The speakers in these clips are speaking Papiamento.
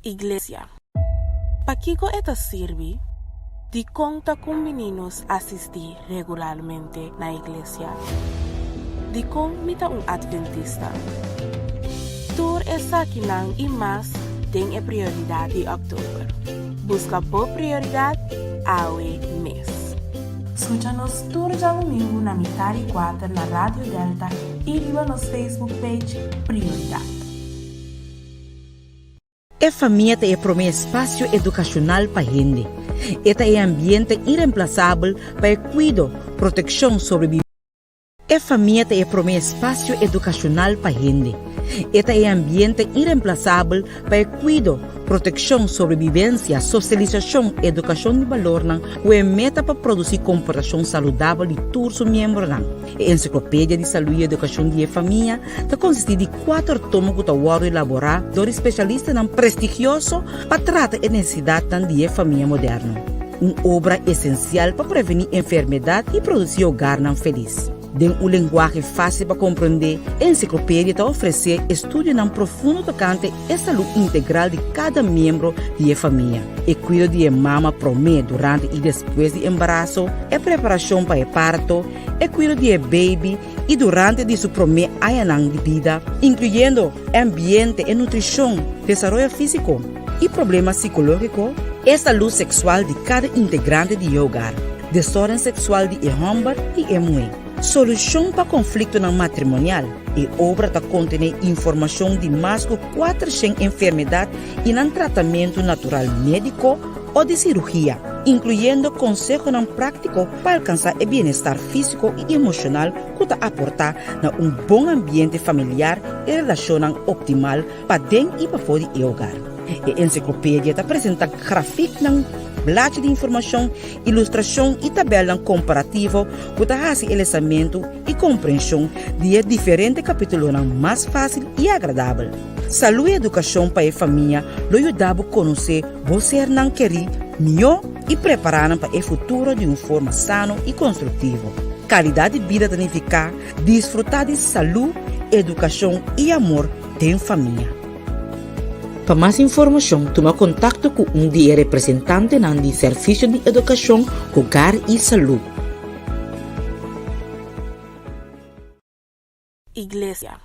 Iglesia. Pakiko e ta sirbi? Dikon ta kumbiní nos asistí regularmente na iglesia? Dikon mi ta un atventista? Tur esakinan i mas den e Prioridat di òktober. Buska bo prioridat awe mes! Skucha nos tur djadumingu na mitar di kuater na Radio Delta i riba nos Facebook page Prioridat. E famia ta e promé espasio edukashonal pa hende. E ta e ambiente iremplasabel pa e kuido, protekshon, sobrebibensia. E famia ta e promé espasio edukashonal pa hende. E ta e ambiente iremplasabel pa e kuido, protekshon, sobrebibensia, sosialisashon, edukashon di balornan ku e meta pa produsí komportashon saludabel di tur su miembronan. E Ensiklopedia di Salú i Edukashon di e Famia ta konsistí di kuater tomo ku ta wòrdu elaborá dor di spesialistanan prestigioso pa trata e nesesidatnan di e famia moderno. Un obra esensial pa prevení enfermedat i produsí hogarnan felis. Den un lenguahe fásil pa komprondé, e ensiklopedia ta ofresé estudionan profundo tokante e salú integral di kada miembro di e famia, e kuido di e mama promé, durante i despues di embaraso, e preparashon pa e parto, e kuido di e baby i durante di su promé añanan di bida, inkluyendo e ambiente, e nutrishon, desaroyo físiko i problema sikológiko, e salú seksual di kada integrante di e hogar, desórden seksual di e hòmber i e muhé, solushon pa konfliktonan matrimonial. E obra ta kontené informashon di mas ku kuatershen enfermedat i nan tratamentu natural médiko o di sirugia, inkluyendo konsehonan práktiko pa alkansá e bienestar físiko i emoshonal ku ta aportá na un bon ambiente familiar i relashonnan optimal paden i pafó di e hogar. E ensiklopedia ta presentá grafiknan, blachi di informashon, ilustrashon i tabèlnan komparativo ku ta hasi e lesamentu i komprenshon di e diferente kapítulonan mas fásil i agradabel. Salú i edukashon pa e famia lo yuda bo konosé bo sernan kerí mihó i prepará nan pa e futuro di un forma sano i konstruktivo. Kalidat di bida ta nifiká disfrutá di salú, edukashon i amor den famia. Pa mas informashon tuma kontakto ku un di e representantenan di Servisio di Edukashon, Hogar i Salú. Iglesia.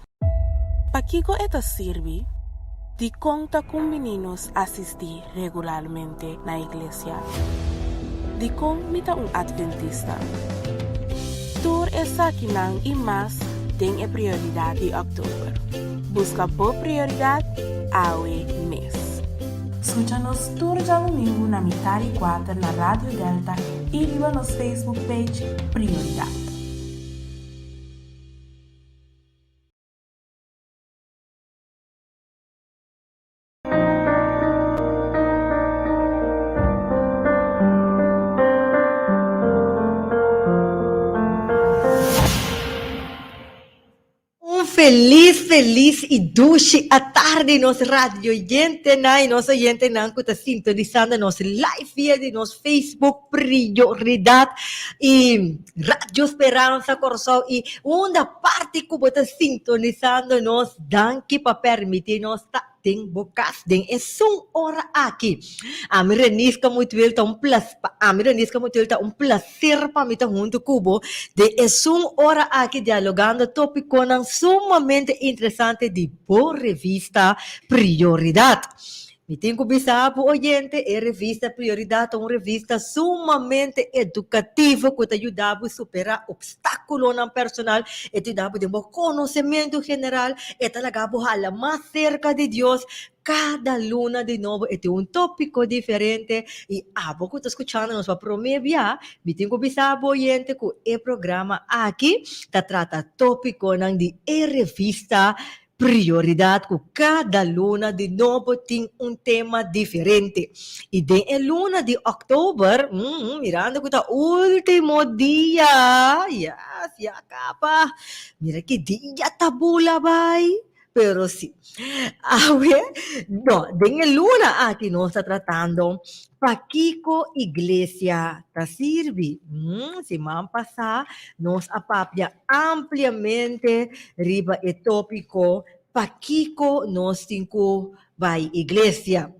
Pakiko e ta sirbi? Dikon ta kumbiní nos asistí regularmente na iglesia? Dikon mi ta un atventista? Tur esakinan i mas den e Prioridat di òktober. Buska bo prioridat awe mes! Skucha nos tur djadumingu na mitar di kuater na Radio Delta i riba nos Facebook page Prioridat. Un felis felis i dushi atardi nos radioyentenan i nos oyentenan ku ta sintonisando nos live via di nos Facebook Prioridat i Radio Speransa Kòrsou i unda parti ku bo ta sintonisando nos danki pa permití nos ta den bo kas den esun ora aki. Ami Renisca Mutuel ta un plas pa ami Renisca Mutuel ta un plaser pa mi ta huntu ku bo den esun ora aki dialogando topikonan sumamente interesante di bo revista Prioridat. Mi tin ku bisa bo oyente e revista Prioridat ta un revista sumamente edukativo ku ta yuda bo superá obstákulonan personal, e ta yuda bo den bo konosementu general, e ta laga bo hala mas serka di Dios. Kada luna di nobo e tin un tópiko diferente i abo ku ta skuchando nos pa promé bia, mi tin ku bisa bo oyente ku e programa aki ta trata tópikonan di e revista Prioridat ku kada luna di nobo tin un tema diferente. I den e luna di òktober, mm, mirando ku ta último dia, yes, ya kaba, mira ki dia ta bula bai, pero si, awe, no, den e luna aki nos ta tratando Pakiko iglesia ta sirbi? Siman pasá nos a papia ampliamente riba e tópiko Pakiko nos tin ku bai iglesia?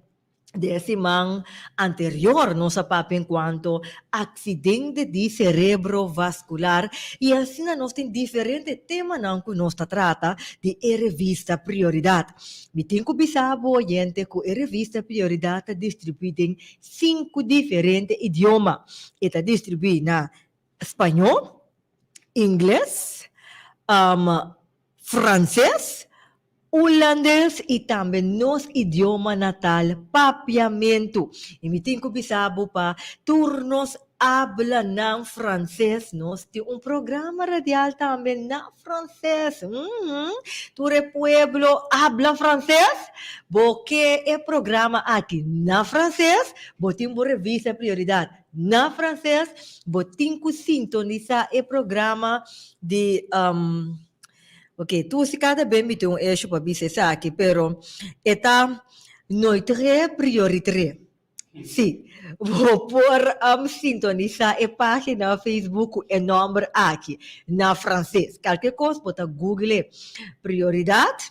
Den e siman anterior nos a papia encuanto accidente di cerebrovascular y asina nos tin diferente temanan cu nos ta trata di e revista Prioridad. Mi tin cu bisa bo oyente cu e revista Prioridad ta distribui den sinku diferente idioma. E ta distribui na spañó, ingles, franses, hulandes i tambe nos idioma natal papiamentu. I mi tin ku bisa bo pa tur nos ablanan franses nos tin un programa radial tambe na franses. Tur e pueblo abla franses? Bo ke e programa aki na franses? Bo tin bo revista Prioridad na franses? Bo tin ku sintonisá e programa di Ok, tur si kada ben mi tin un esho pa bisa esaki, pero e ta Noitre Prioritre. Sí, bo por sintonisá e página Facebook ku e nòmber aki na franses. Kalke kos bo ta google Prioridad,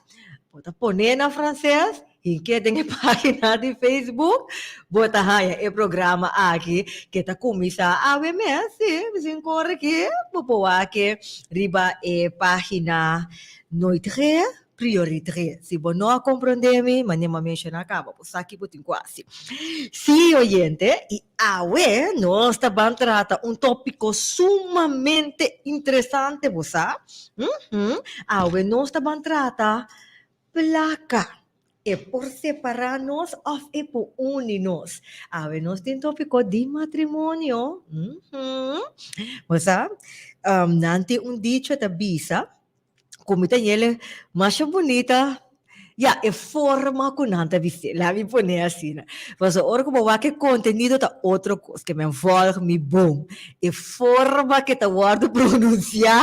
bo ta pon'é na franses Hinke den e página di Facebook, bo ta haña e programa aki ke ta kuminsá awe mes. Sí, mi sin kore ki bo por wak riba e página Nooit Ge, Prioritre. Si bo no a komprondé mi, manera mi a menshoná kaba, bo sa ki bo tin ku hasi. Sí, oyente, i awe nos ta ban trata un tópiko sumamente interesante, bo sa. Awe nos ta ban trata Plaka. E por separá nos òf e por uni nos. Awe nos tin tópiko di matrimonio. Bo sa, nan tin un dicho ta bisa ku mi ta yele masha bunita, ya, e forma ku nan ta bis'é, laga mi pon'é asina. Pasobra ora ku bo wak e kontenido ta otro kos, ke men vòlg mi bon. E forma ke ta wòrdu pronunsiá,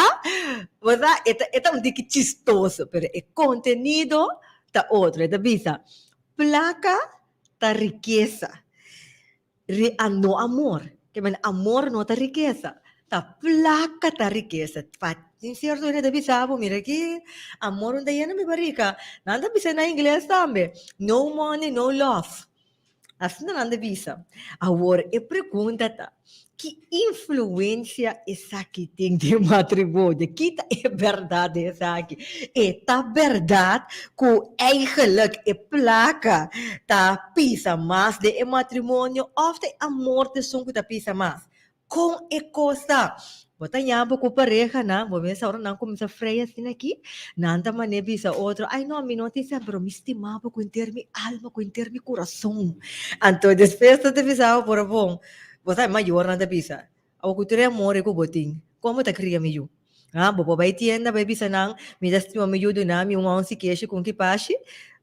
bo sa, e ta e ta un tiki chistoso, pero e kontenido ta otro. E ta bisa, Plaka ta rikesa, ri a no amor. Ke men amor no ta rikesa, ta plaka ta rikesa. Pa tin sierto hende ta bisa bo, mira aki, amor no ta yena mi barika. Nan ta bisa na ingles tambe, no money, no love. Asina nan ta bisa. Awor e pregunta ta, ki influensia esaki tin den matrimonio? Ki ta e bèrdat den esaki? E ta bèrdat ku eigenlijk e plaka ta pisa mas den e matrimonio òf ta e amor ta esun ku ta pisa mas? Kon e kos ta? Bo ta yama ku parehanan, bo mester ora nan kuminsá frei asina aki, nan ta manera bisa otro, ai no, mi no tin sèn, pero mi stima bo ku henter mi alma, ku henter mi kurason. Anto despues nan ta bisa bo por bon, bo sa e mayornan ta bisa, awor ku tur e amor ei ku bo tin, kon bo ta kria mi yu? Ha, bo por bai tienda bai bisa nan, mi ta stima mi yu, duna mi un onsi keshi ku un kipashi.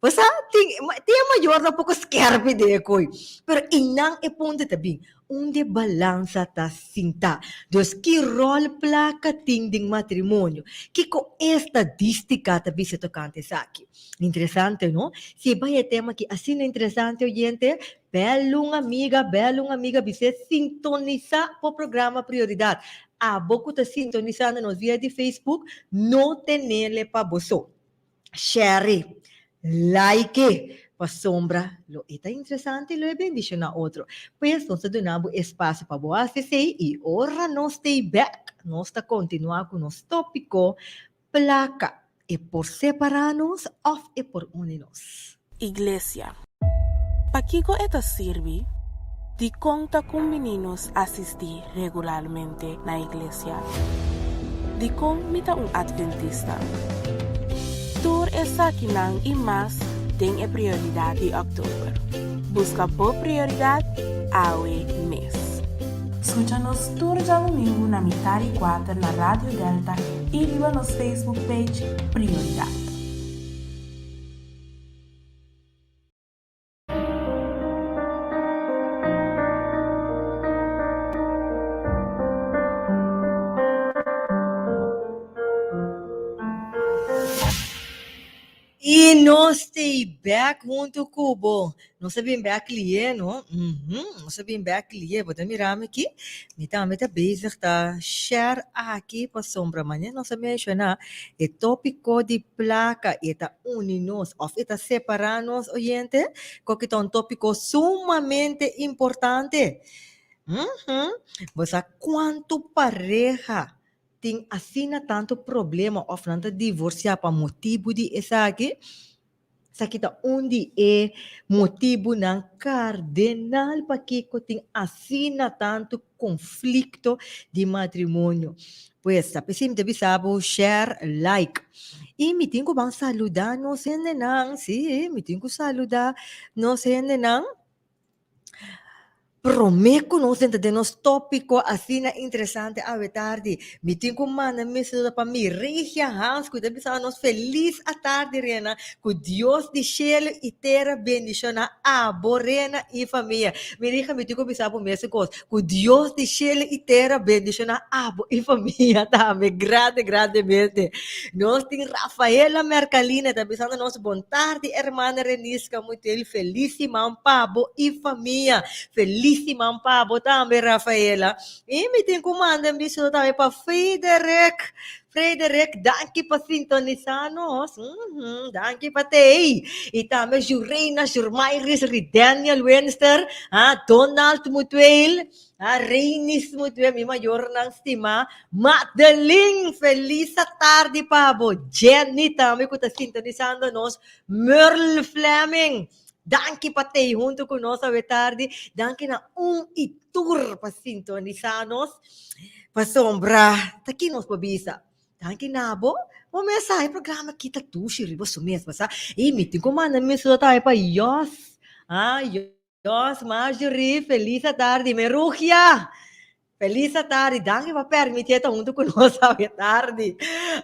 Bo sa, tin tin e mayornan poko skèrpi den e koi, pero einan e punto ta bin. Unda e balansa ta sintá? Dus ki ròl plaka tin den matrimonio? Kiko e stadístika ta bisa tokante esaki? Interesante, no? Si e bai e tema aki asina interesante, oyente, bèl un amiga, bèl un amiga bis'é sintonisá bo programa Prioridat. Abo ku ta sintonisando nos via di Facebook, no tenele pa bo so. Share, like, pasobra lo e ta interesante y lo e bendiciona otro. Pues nos ta duna bo espacio pa bo haci esey y ora nos stay back nos ta continua cu nos topico Placa, e por separa nos of e por uni nos? Iglesia. Pakiko e ta sirbi? Dikon ta kumbiní nos asistí regularmente na iglesia? Dikon mi ta un atventista? Tur esakinan i mas den e Prioridat di òktober. Buska bo prioridat awe mes! Skucha nos tur djadumingu na mitar i kuater na Radio Delta i riba nos Facebook page Prioridat. I nos t'ei bèk huntu ku bo. Nos a bin bèk lié, no? Uhum, nos a bin bèk lié. Bo ta mira mi aki? Mi tambe ta bezig ta share aki pasobra manera nos a menshoná e tópiko di plaka e ta uni nos òf e ta separá nos oyente, koki ta un tópiko sumamente importante. Uhum, bo sa kuantu pareha tin asina tantu problema òf nan ta divorsiá pa motibu di esaki? Esaki ta un di e motibunan kardenal pakiko tin asina tantu konflikto di matrimonio. Pues, ta p'esei mi ta bisa bo share, like. I mi tin ku ban saludá nos hendenan, sí, mi tin ku saludá nos hendenan. Promé ku nos entra den nos tópiko asina interesante awe tardi, mi tin ku manda mi saludo pa mi Regia Hans ku ta bisa nos felis atardi Rena, ku Dios di shelu i tera bendishoná abo Rena i famia. Mi Regia mi tin ku bisa bo mesun kos, ku Dios di shelu i tera bendishoná abo i famia tambe grande grandemente. Nos tin Rafaela Mercalina ta bisando nos bon tardi hermana Renisca Mutel felis siman pa bo i famia. Felis siman pa bo tambe Rafaela. I mi tin ku manda un bisudo tambe pa Frederick. Frederick danki pa sintonisa nos. Danki pa tei. I tambe Jureina Jurmairis Ridaniel Winster, ah Donald Mutueel. A Reinis Mutué, mi mayornan stimá. Madeline, felis tardi pa bo. Jenny tambe ku ta sintonisando nos. Merle Fleming, danki pa tei huntu ku nos awe tardi. Danki na un i tur pa sintonisá nos. Pasobra ta ki nos por bisa? Danki na bo. Bo mes sa e programa aki ta dushi riba su mes, bo sa. I mi tin ku manda mi saludo tambe pa Jos. Ah, Jos, Marjorie, felis atardi. Merugia, felis atardi. Danki pa permiti e ta huntu ku nos awe tardi.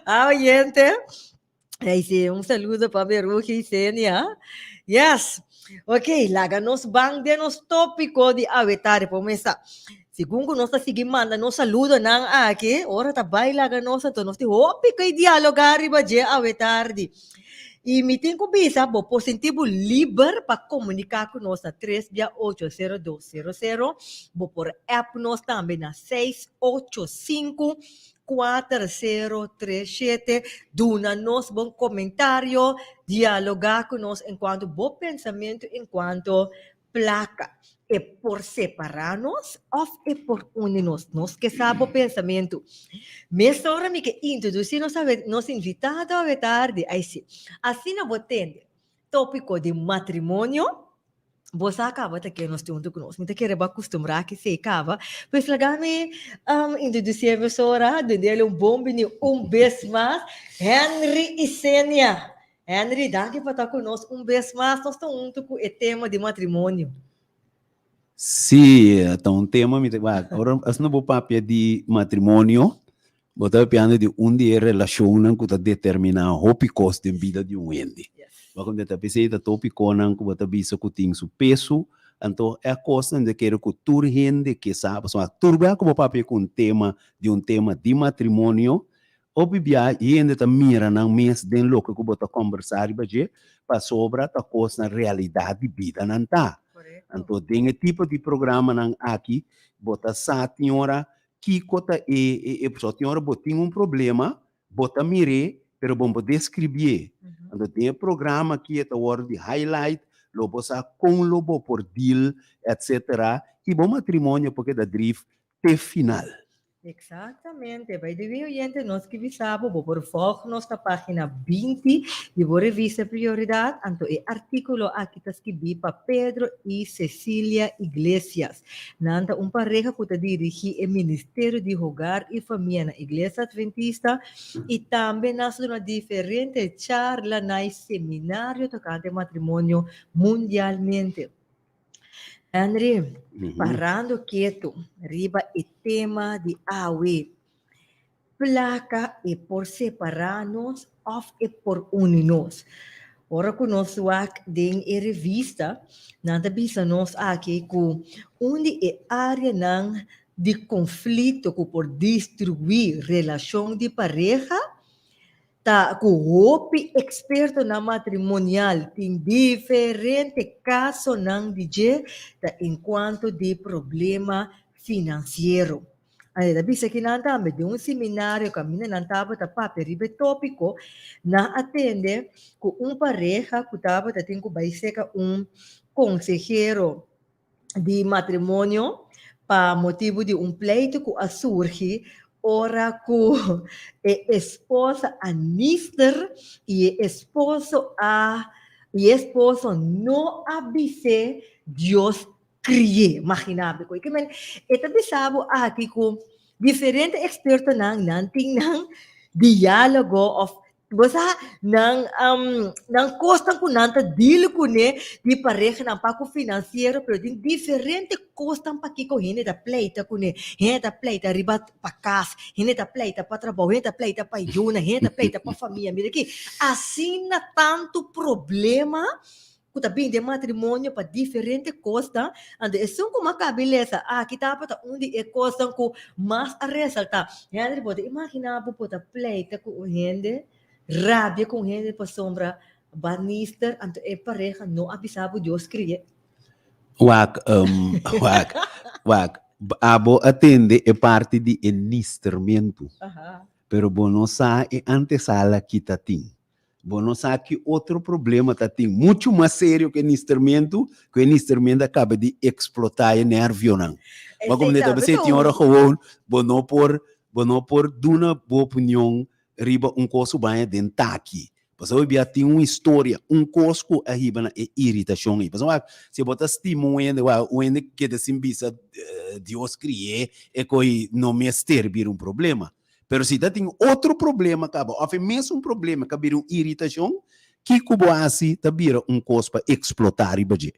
Ah, oyente. Ay, sí, un saludo pa Merugia y Senia. Yes. Ok, laga nos ban den nos tópiko di awe tardi. Por mesa. Segun ku nos ta sigui manda nos saludonan aki, ora ta bai laga nos, anto nos tin hopi ku dialogá riba dje awe tardi. I mi tin ku bisa bo por sinti bo liber pa komuniká ku nos na tres bia ocho sero dos sero sero. Bo por app nos tambe na seis ocho sinku kuater sero tres shete. Duna nos bon komentario, dialogá ku nos enkuanto bo pensamentu enkuanto plaka. E por separá nos òf e por uni nos? Nos ke sa bo pensamentu. Mesora mi ke introdusí nos awe nos invitado awe tardi. Ai si. Asina bo tende tópiko di matrimonio, bo sa kaba ta ke nos tin huntu ku nos. Mi ta kere bo akustumbrá kisei kaba. Pues laga mi introdusí e mesora, dun'el un bon bini un bes mas, Henry Isenia. Henry, danki pa ta ku nos un bes mas. Nos ta huntu ku e tema di matrimonio. Sí, ta un tema mi ta wak. Ora asina bo papia di matrimonio, bo ta papiando di un di e relashonnan ku ta determiná hopi kos den bida di un hende. Bo a kontenta p'esei ta topikonan ku bo ta bisa ku tin su peso, anto e kosnan ta kere ku tur hende ke sa, pasobra tur bia ku bo papia ku un tema di un tema di matrimonio, Hopi bia hende ta mira nan mes den loke ku bo ta kombersá riba dje, pasobra ta kos na realidat di bida nan ta. Anto den e tipo di programanan aki bo ta sa tin ora kiko ta e e pasobra tin ora bo tin un problema, bo ta mir'é pero bo no por deskribié. Anto den e programa aki e ta wòrdu di highlight, lo bo sa kon lo bo por deal etcetera i bo matrimonio por keda drif te final. Exactamente. By the way, oyente, nos ke bisa bo, bo por volg nos na pagina 20 di bo revista Prioridad. Anto e artículo aki ta skibí pa Pedro i Cecilia Iglesias. Nan ta un pareha ku ta dirigí e Ministerio di Hogar i Famia na Iglesia Adventista i tambe nan sa duna diferente charla na i seminario tokante matrimonio mundialmente. Henry, parando ketu riba e tema di awe, plaka e por separá nos òf e por uni nos? Ora ku nos wak den e revista, nan ta bisa nos aki ku un di e áreanan di konflikto ku por destruí relashon di pareha. ta ku hopi ekspertonan matrimonial tin diferente kasonan di dje ta enkuanto di problema finansiero. Anto ta bisa kinan tambe den un seminario kaminda nan tabata papia riba e tópiko, nan a tende ku un pareha ku tabata tin ku bai seka un konsehero di matrimonio pa motibu di un pleitu ku a surgi ora ku e esposa a nister i e esposo a i e esposo no a bis'é Dios kri'é. Magina bo ku men e ta bisa bo aki ku diferente ekspertonan nan tin nan diálogo òf Bo sa, nan, nan kosnan ku nan ta deal kuné di parehanan pa ku finansiero, pero tin diferente kosnan pakiko hende ta pleita kuné. Hende ta pleita riba pa kas, hende ta pleita pa trabou, hende ta pleita pa yunan, hende ta pleita pa famia. Mira aki, asina tantu problema ku ta bini den matrimonio pa diferente kosnan, anto esun ku mas kabi lesa aki tabata un di e kosnan ku mas a resaltá. Henry, bo ta imaginá bo por ta pleita ku un hende, rabia ku un hende pasobra bo a nister, anto e pareha no a bisa bo Dios kri'é? Wak, wak, wak, abo a tende e parti di e nistermentu, pero bo no sa e antesala ki ta tin. Bo no sa ki otro problema ta tin muchu mas serio ku e nistermentu, ku e nistermentu a kaba di eksplotá e nervionan. Bo a komprendé? Ta p'esei tin ora gewoon bo no por, bo no por duna bo opinion riba un kos ku baña den taki. Pasobra hopi bia tin un historia, un kos ku a hiba na e iritashon ei. Pasobra wak, si bo ta stima un hende, wak, un hende keda sin bisa Dios kri'é, e ko'i no mester bira un problema. Pero si ta tin otro problema kaba òf e mesun problema ka bira un iritashon, kiko bo hasi ta bira un kos pa eksplotá riba dje.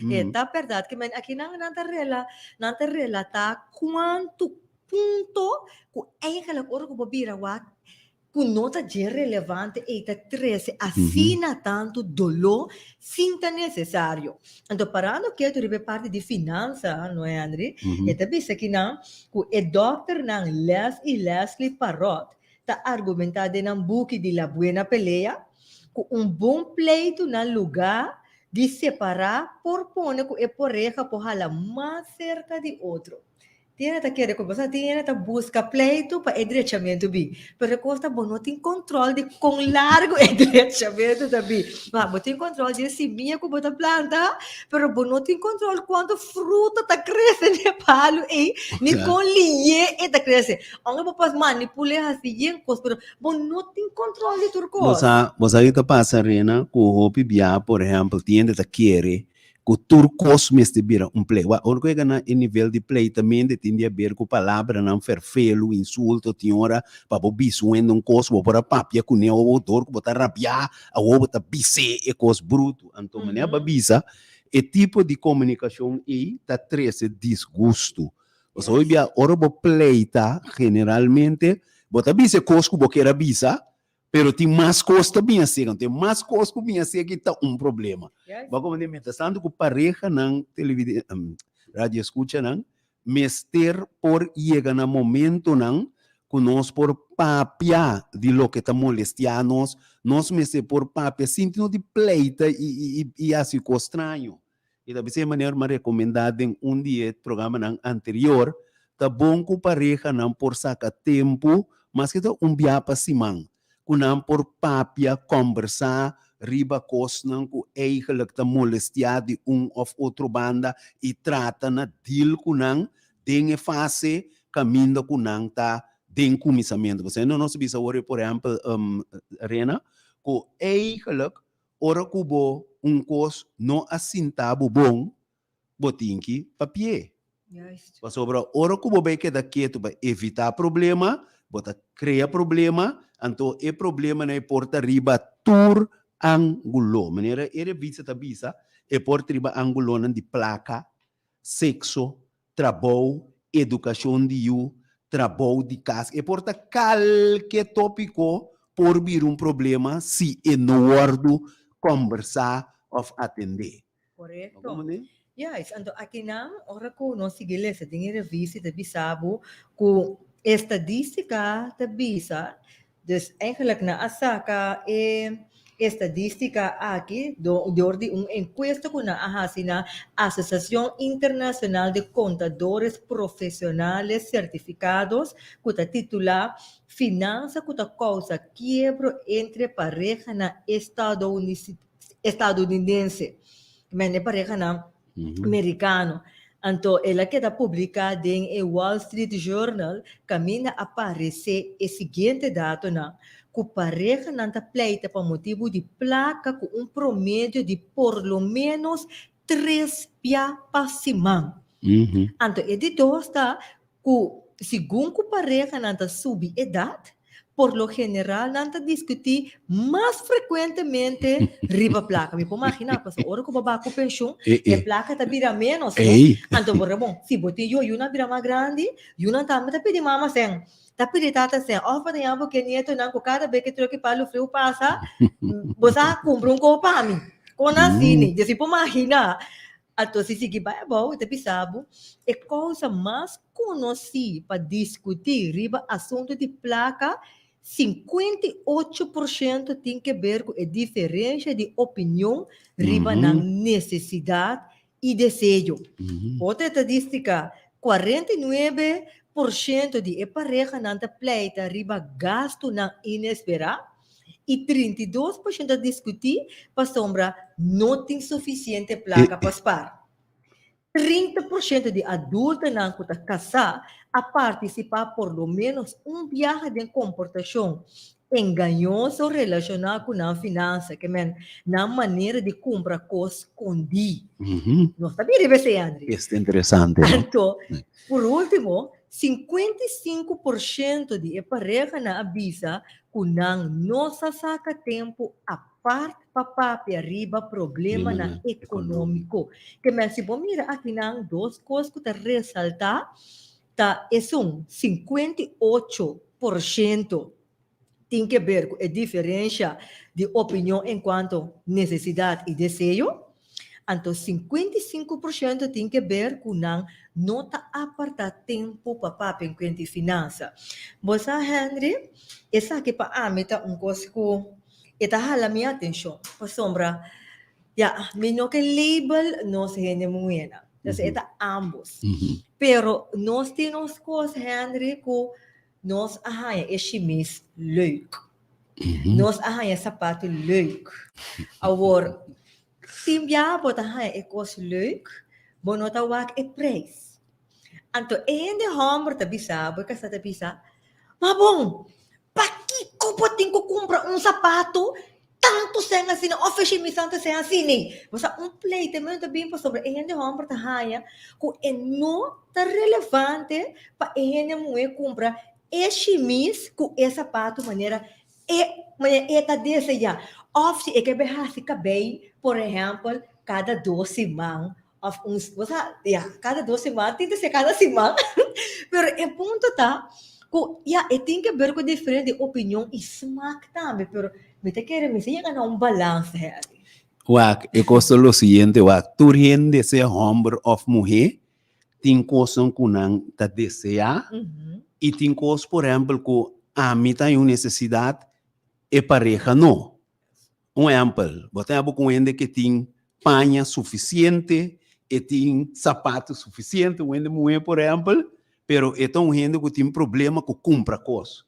E ta bèrdat ke men aki nan nan ta rela nan ta relatá kuantu punto ku eigenlik ora ku bo bira wak ku no ta dje relevante ei ta trese asina tantu doló sin ta nesesario. Anto parando ketu riba e parti di finansa, no Henry, e ta bisa kinan ku e dòkternan Les i Leslie Parrott ta argumentá den nan buki di La Buena Pelea ku un bon pleitu na lugá di separá por pone ku e poreha por hala mas serka di otro. Tin hende ta kere ku bo sa tin hende ta buska pleitu pa e drechamentu bin. Pero e kos ta bo no tin kontrol di kon largu e drechamentu ta bin. Ma bo tin kontrol di e simia ku bo ta planta, pero bo no tin kontrol kuantu fruta ta krese den e palu ei, ni kon liye e ta krese. Aunke bo por manipul'é hasi yen kos, pero bo no tin kontrol di tur Bo kos. sa, bo sa ki ta pasa Rena, ku hopi bia, por ehèmpel, tin hende ta kere ku tur kos mester bira un plei. Wak, ora ku e gana e nivel di pleitamente tin di haber ku palabranan ferfelu, insulto, tin ora pa bo bisa un hende un kos, bo por a papia kuné awor dor ku bo ta rabiá, awor bo ta bis'é e kos brutu. Anto manera bo a bisa, e tipo di komunikashon ei ta trese disgustu. Pasobra hopi bia ora bo pleita generalmente bo ta bisa e kos ku bo kier a bisa, Pero tin mas kos ta bin así, anto e mas kos ku bin así aki ta un problema. Bo a komprendé? Mientras tanto ku parehanan, televide, radioescuchanan, mester por yega na momentonan ku nos por papia di loke ta molestiá nos, nos mester por papia sin tin no di pleita i i i hasi kos straño. I ta bisa e manera mi a rekomendá den un di e programanan anterior, ta bon ku parehanan por saka tempu, maske ta un bia pa siman, ku nan por papia, kòmbersá riba kosnan ku eigelijk ta molestiá di un òf otro banda i trata na deal ku nan den e fase kaminda ku nan ta den kuminsamentu. Pasobra nos a bisa awor, por ehèmpel, Rena, ku eigelijk Ora ku bo un kos no a sinta bo bon, bo tin ki papi'é. Pasobra ora ku bo bai keda ketu pa evitá problema, bo ta krea problema, anto e problemanan e por ta riba tur ángulo. Manera e revista ta bisa, e por ta riba ángulonan di plaka, sekso, trabou, edukashon di yu, trabou di kas, e por ta kalke topiko por bira un problema si e no wòrdu kòmbersá òf atendé. Korekto. Juist, anto akinan ora ku nos sigui lesa den e revista i ta bisa bo ku estadístika ta bisa. Dus eigenlijk nan a saka e estadística aki dor di un encuesta ku nan a hasi na Asociación Internacional de Contadores Profesionales Certificados ku ta titulá Finansa ku ta kousa kiebro entre parehanan estadounidense, men e parehanan merikano. Anto el a keda publiká den e Wall Street Journal kaminda a paresé e siguiente datonan, ku parehanan ta pleita pa motibu di plaka ku un promedio di por lo ménos tres bia pa siman. Anto e di dos ta ku segun ku parehanan ta subi edat, por lo general nan ta diskutí mas frekuentemente riba plaka. Mi por maginá, pasobra ora ku bo bai ku penshun, e plaka ta bira ménos, no? Anto bo Ramon, si bo tin yu, yunan bira mas grandi, yunan tambe ta pidi mama sèn, ta pidi tata sèn, òf bo ta yama bo ke nietonan ku kada bes ke troki palu friu pasa, bo sa kumpra un kos pa mi. Kon asina? Djis mi por maginá. Anto si sigui bai abou, e ta bisa bo, e kousa mas konosí pa diskutí riba asuntu di plaka, 58% tin ke ber ku e diferensha di opinion riba nan nesesidat i deseo. Otro estadístika, 49% di e parehanan ta pleita riba gastunan inesperá i 32% ta diskutí pasobra no tin sufisiente plaka pa spar. 30% di adultonan ku ta kasá a partisipá por lo ménos un biaha den komportashon engañoso relashoná ku nan finansa, ke men nan manera di kumpra kos skondí. Nos ta bira riba esei, Andri. Esta interesante, no? Anto, por último, 55% di e parehanan a bisa ku nan no sa saka tempu apart pa papia riba problemanan ekonómiko. Ke men si bo mira akinan dos kos ku ta resaltá ta esun 58% tin ke ber ku e diferensha di opinion enkuanto nesesidat i deseo, anto 55% tin ke ber ku nan no ta apartá tempu pa papia enkuanto di finansa. Bo sa Henry, esaki pa ami ta un kos ku e ta hala mi atenshon, pasobra ya mi no ke label nos hende muhénan, entonces e ta ámbos. Pero nos tin nos kos Henry ku Nos a haña e shimis leuk. Nos a haña e sapatu leuk. Awor, tin biaha bo ta haña e kos leuk, bo no ta wak e preis. Anto e hende hòmber ta bisa bo, e kasá ta bisa, Ma bon, pakiko bo tin ku kumpra un sapatu Tantu sèn asina òf e shimis tantu sèn asina ei. Bo sa un pleitamento ta bin pasobra e hende hòmber ta haña ku e no ta relevante pa e hende muhé kumpra e shimis ku e sapatu manera e manera e ta deseá. Òf si e ke bai hasi kabei por ehèmpel kada dos siman òf un bo sa ya kada dos siman tin ta ser kada siman pero e punto ta ku ya e tin ke ber ku diferente opinion i smak tambe pero mi ta kere mester yega na un balans Harry. Wak, e kos ta lo siguiente wak, tur hende sea hòmber òf muhé tin kosnan ku nan ta deseá i tin kos por ehèmpel ku ami ta un nesesidat e pareha no. Un ehèmpel, bo ta habu ku un hende ke tin paña sufisiente, e tin sapatu sufisiente, un hende muhé por ehèmpel, pero e ta un hende ku tin problema ku kumpra kos.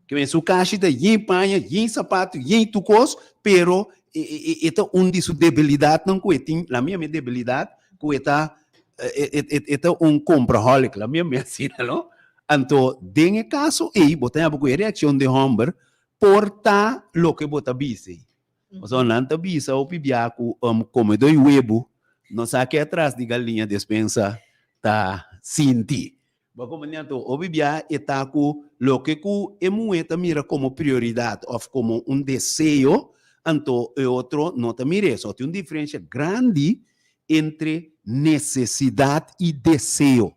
Ke men su kashi ta yen paña, yen sapatu, yen tur kos, pero e ta un di su debilidatnan ku e tin, la mi yama e debilidat, ku e ta e ta un komprahòlik, la mi yama asina no. Anto den e kaso ei bo ta habu ku e reakshon di hòmber Por ta loke bo ta bisa ei. Pasobra nan ta bisa hopi bia ku komedó i webu no sa ke atras di galiña despensa ta sinti. Bo komprendé? Anto hopi bia e ta ku loke ku e muhé ta mira komo prioridat òf komo un deseo, anto e otro no ta mira eso. Tin un diferensha grandi entre nesesidat i deseo.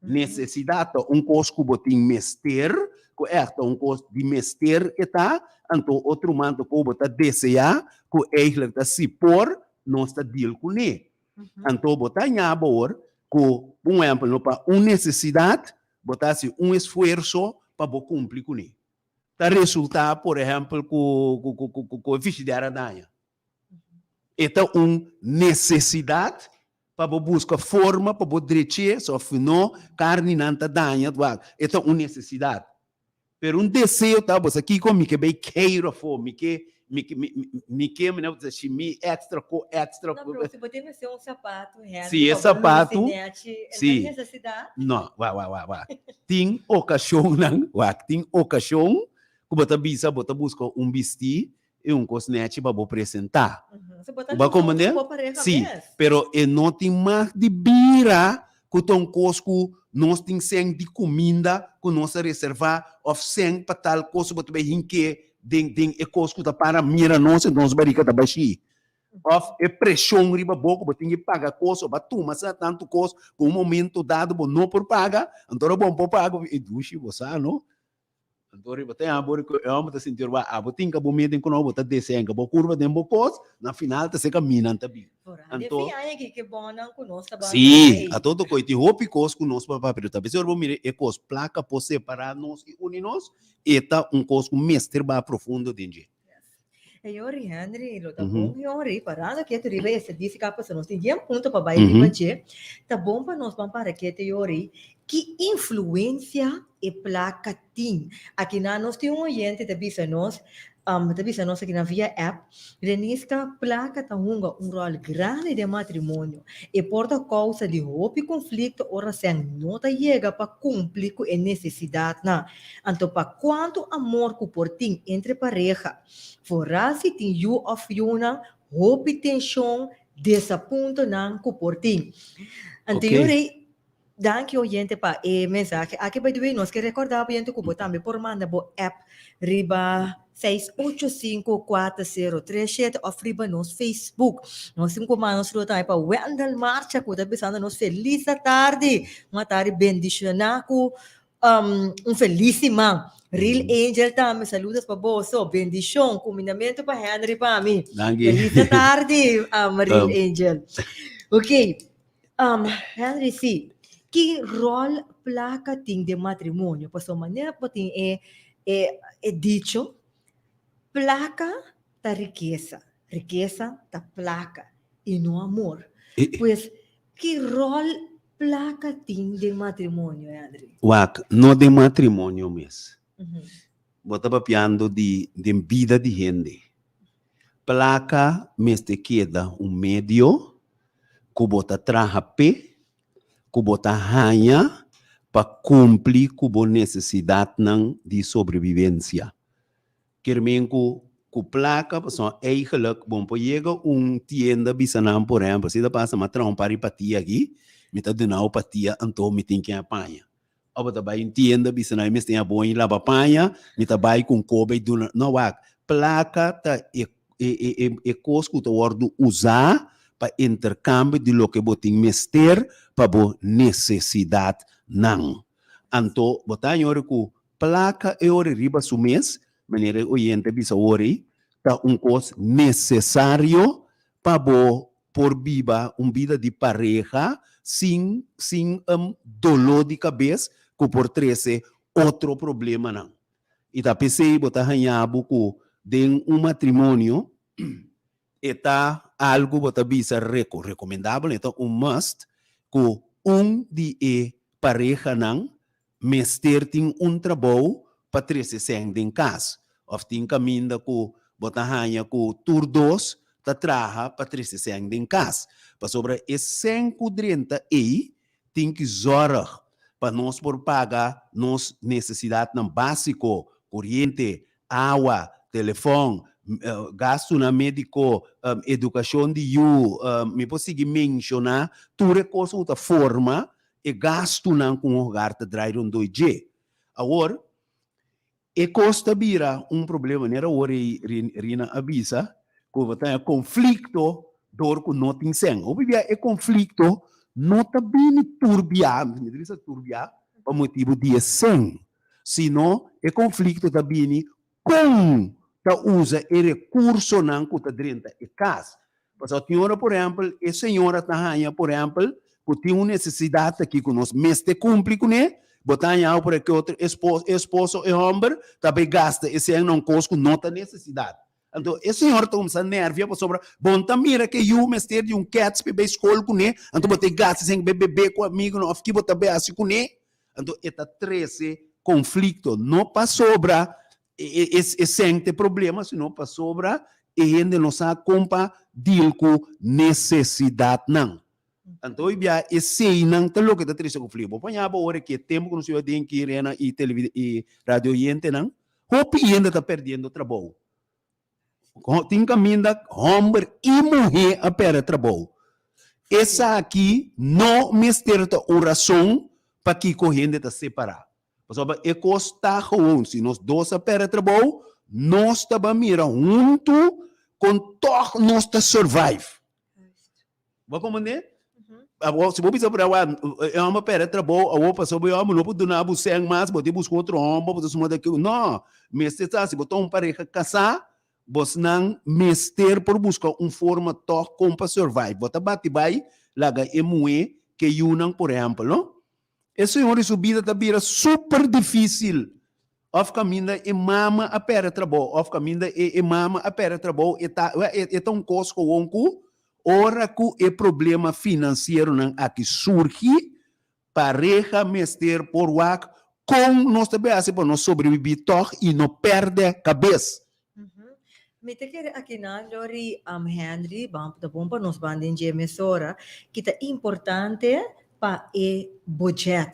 Nesesidat ta un kos ku bo tin mester, ku ègt ta un kos di mester e ta, anto otro man ta ku bo ta deseá, ku eigentlik ta si por, nos ta deal kuné. Anto bo ta haña bo awor ku, un ehèmpel, no pa un nesesidat bo ta hasi un esfuerso pa bo kumpli kuné. ta resultá, por ehèmpel, ku ku e fishidèr a daña. E ta un nesesidat pa bo buska forma pa bo drech'é, so si no karninan ta daña, e ta un nesesidat. Pero un deseo ta, bo sa kiko, mi ke bay keiro afó, mi ke, mi ke, mi, mi ke, mi ta shi mi extra ko extra. No, pero si bo tin mester un sapato, Henry, Si e pa bo luci sapato, nechi, e no si. necesidad. No, wak, wak, wak, wak. Tin ocasionnan, wak, tin ocasion ku bo ta bisa bo ta buska un bistí i un kos nechi pa bo presentá. So bo ta Bo a lusa komprendé? bo pareha Sí, mes. pero e no tin mag di bira ku ta un kos ku nos tin sèn di kuminda ku nos a reservá òf sèn pa tal kos ku bo ta bai hink'é den den e kos ku ta para mira nos enton nos barika ta bashí. Òf e preshon riba bo ku bo tin ki paga kos òf a tuma asina tantu kos ku un momento dado bo no por paga, anto ora bo no por paga e dushi bo sa no. Anto riba ten abo ku e hòmber ta sinti orba abo tin ka bo meten ku no bo ta desenka bo kurpa den bo kos na final ta seka minan ta bin. Vooral Anto den fin aña aki ke bonnan ku nos ta ban Sí, traha ei. a todo koi tin hopi kos ku nos por papia pero ta bes ora bo mira e kos plaka por separa nos i uni nos e ta un kos ku mester ba profundo den dje. E Yori Henry, lo ta bon Yori, parando ketu riba e estadística pasobra nos tin bien punto pa bai riba dje, ta bon pa nos ban para ketu Yori, ki influencia e placa tin? Akinan nos tin un oyente ta bisa nos, ta bisa nos akinan via app, Reniska, placa ta hunga un rol grandi den matrimonio, e por ta causa di hopi conflicto ora sèn no ta yega pa cumpli cu e necesidadnan. Anto pa kuantu amor ku por tin entre pareha, foral si tin yu òf yunan, hopi tenshon, desapuntonan ku por tin. Anto Oké. Yuri, danki oyente pa e mensahe aki. By the way, nos ke rekordá oyente ku bo tambe por manda bo app riba 6854037 òf riba nos Facebook. Nos tin ku manda un saludo tambe pa Wendel Marcha ku ta bisando nos felis atardi, un atardi bendishoná ku Un felis siman. Real Angel tambe, saludos pa boso. Bendicion, cumindamento pa Henry pa mi. Danki. Feliz tardi, Real Angel. Ok, Henry, si, ki rol placa tin den matrimonio? Pasobra manera bo tin e, e, e dicho, placa ta rikesa, rikesa ta placa y no amor. Pues, ki rol placa tin den matrimonio, Henry? Wak, no den matrimonio mes. Bo ta papiando di den bida di hende. Placa mester keda un medio ku bo ta traha p'e, ku bo ta haña pa kumpli ku bo nesesidatnan di sobrevivensia. Kier men ku ku plaka pasobra eigenlijk bo no por yega un tienda bisa nan por ehempel si ta pasa mi a traha un par di patia aki mi ta duna bo patia anto mi tin ken a paña of bo ta bai un tienda bisa nan mi mester a bon laba paña mi ta bai ku un koba i duna no wak plaka ta e e e kos ku ta wordu usa pa interkambio di loke bo tin mester pa bo nesesidatnan anto bo ta haña ora ku Plaka e ora riba su mes, manera e oyente a bisa awor ei, ta un kos nesesario pa bo por biba un bida di pareha sin sin doló di kabes ku por trese otro problemanan. I ta p'esei bo ta haña bo ku den un matrimonio e ta algu bo ta bisa reko rekomendabel, e ta un must ku un di e parehanan Mester tin un trabou pa trese sèn den kas òf tin kaminda ku bo ta haña ku tur dos ta traha pa trese sèn den kas. Pasobra e sèn ku drenta ei tin ki zòrg pa nos por paga nos nesesidatnan básiko, koriente, awa, telefòn, gastunan médiko, edukashon di yu, mi por sigui menshoná tur e kos ku ta forma e gastunan ku un hogar ta drai rondó dje. Awor, e kos ta bira un problema, manera awor ei Rina a bisa, ku bo ta haña konflikto dor ku no tin sèn. Hopi bia e konflikto no ta bini tur bia, mi ta bisa tur bia, pa motibu di e sèn, sino e konflikto ta bini kon ta usa e rekursonan ku ta drenta e kas. Pasobra tin ora, por ehèmpel, e señora ta haña, por ehèmpel, ku tin un nesesidat aki ku nos mester kumpli kuné, Bo ta haña por e otro esposo, esposo e hòmber ta bai gasta e sèn na un kos ku no ta nesesidat. Anto e señor ta kuminsá nervia pasobra bo no ta mira ku e yu mester di un kèts pa e bai skol kuné, anto bo ta e gasta e sèn bai bebé ku amigunan òf ki bo ta bai hasi kuné. Anto e ta trese konflikto, no pasobra e sèn ta e problema, sino pasobra e hende no sa kon pa deal ku nesesidatnan. Anto hoy bia eseinan ta loke ta trese konflikto. Bo paña bo ora ki e tempu ku nos biba den ki rena i televi i radio oyentenan, hopi hende ta perdiendo trabou. Tin kaminda hòmber i muhé a pèrdè trabou. Esaki no mester ta un rason pakiko hende ta separá. Pasobra e kos ta gewoon, si nos dos a pèrdè trabou, nos ta ban mira huntu kon tòg nos ta survive. Bo a komprendé? Awor, si bo bisa por awa, e hòmber a pèrdè trabou, awor pasobra e hòmber no por duna bo sèn mas, bo tin buska otro hòmber, bo ta suma ta kico. No, mester sa, si bo ta un pareha kasá, bosnan mester por buska un forma tòg kon pa survive. Bo ta bati bai laga e muhé ke yunan, por ehèmpel, no? E señor di su bida ta bira super difícil. Of kaminda e mama a pèrdè trabou, of kaminda e e mama a pèrdè trabou, e ta e ta un kos gewoon ku ora ku e problema finansieronan aki surgi, pareha mester por wak kon nos ta bai hasi pa nos sobrebibí tòg i no pèrdè kabes. Mi ta kere akinan Lori Henry, ta bon pa nos ban den dje mesora, ki ta importante pa e budget,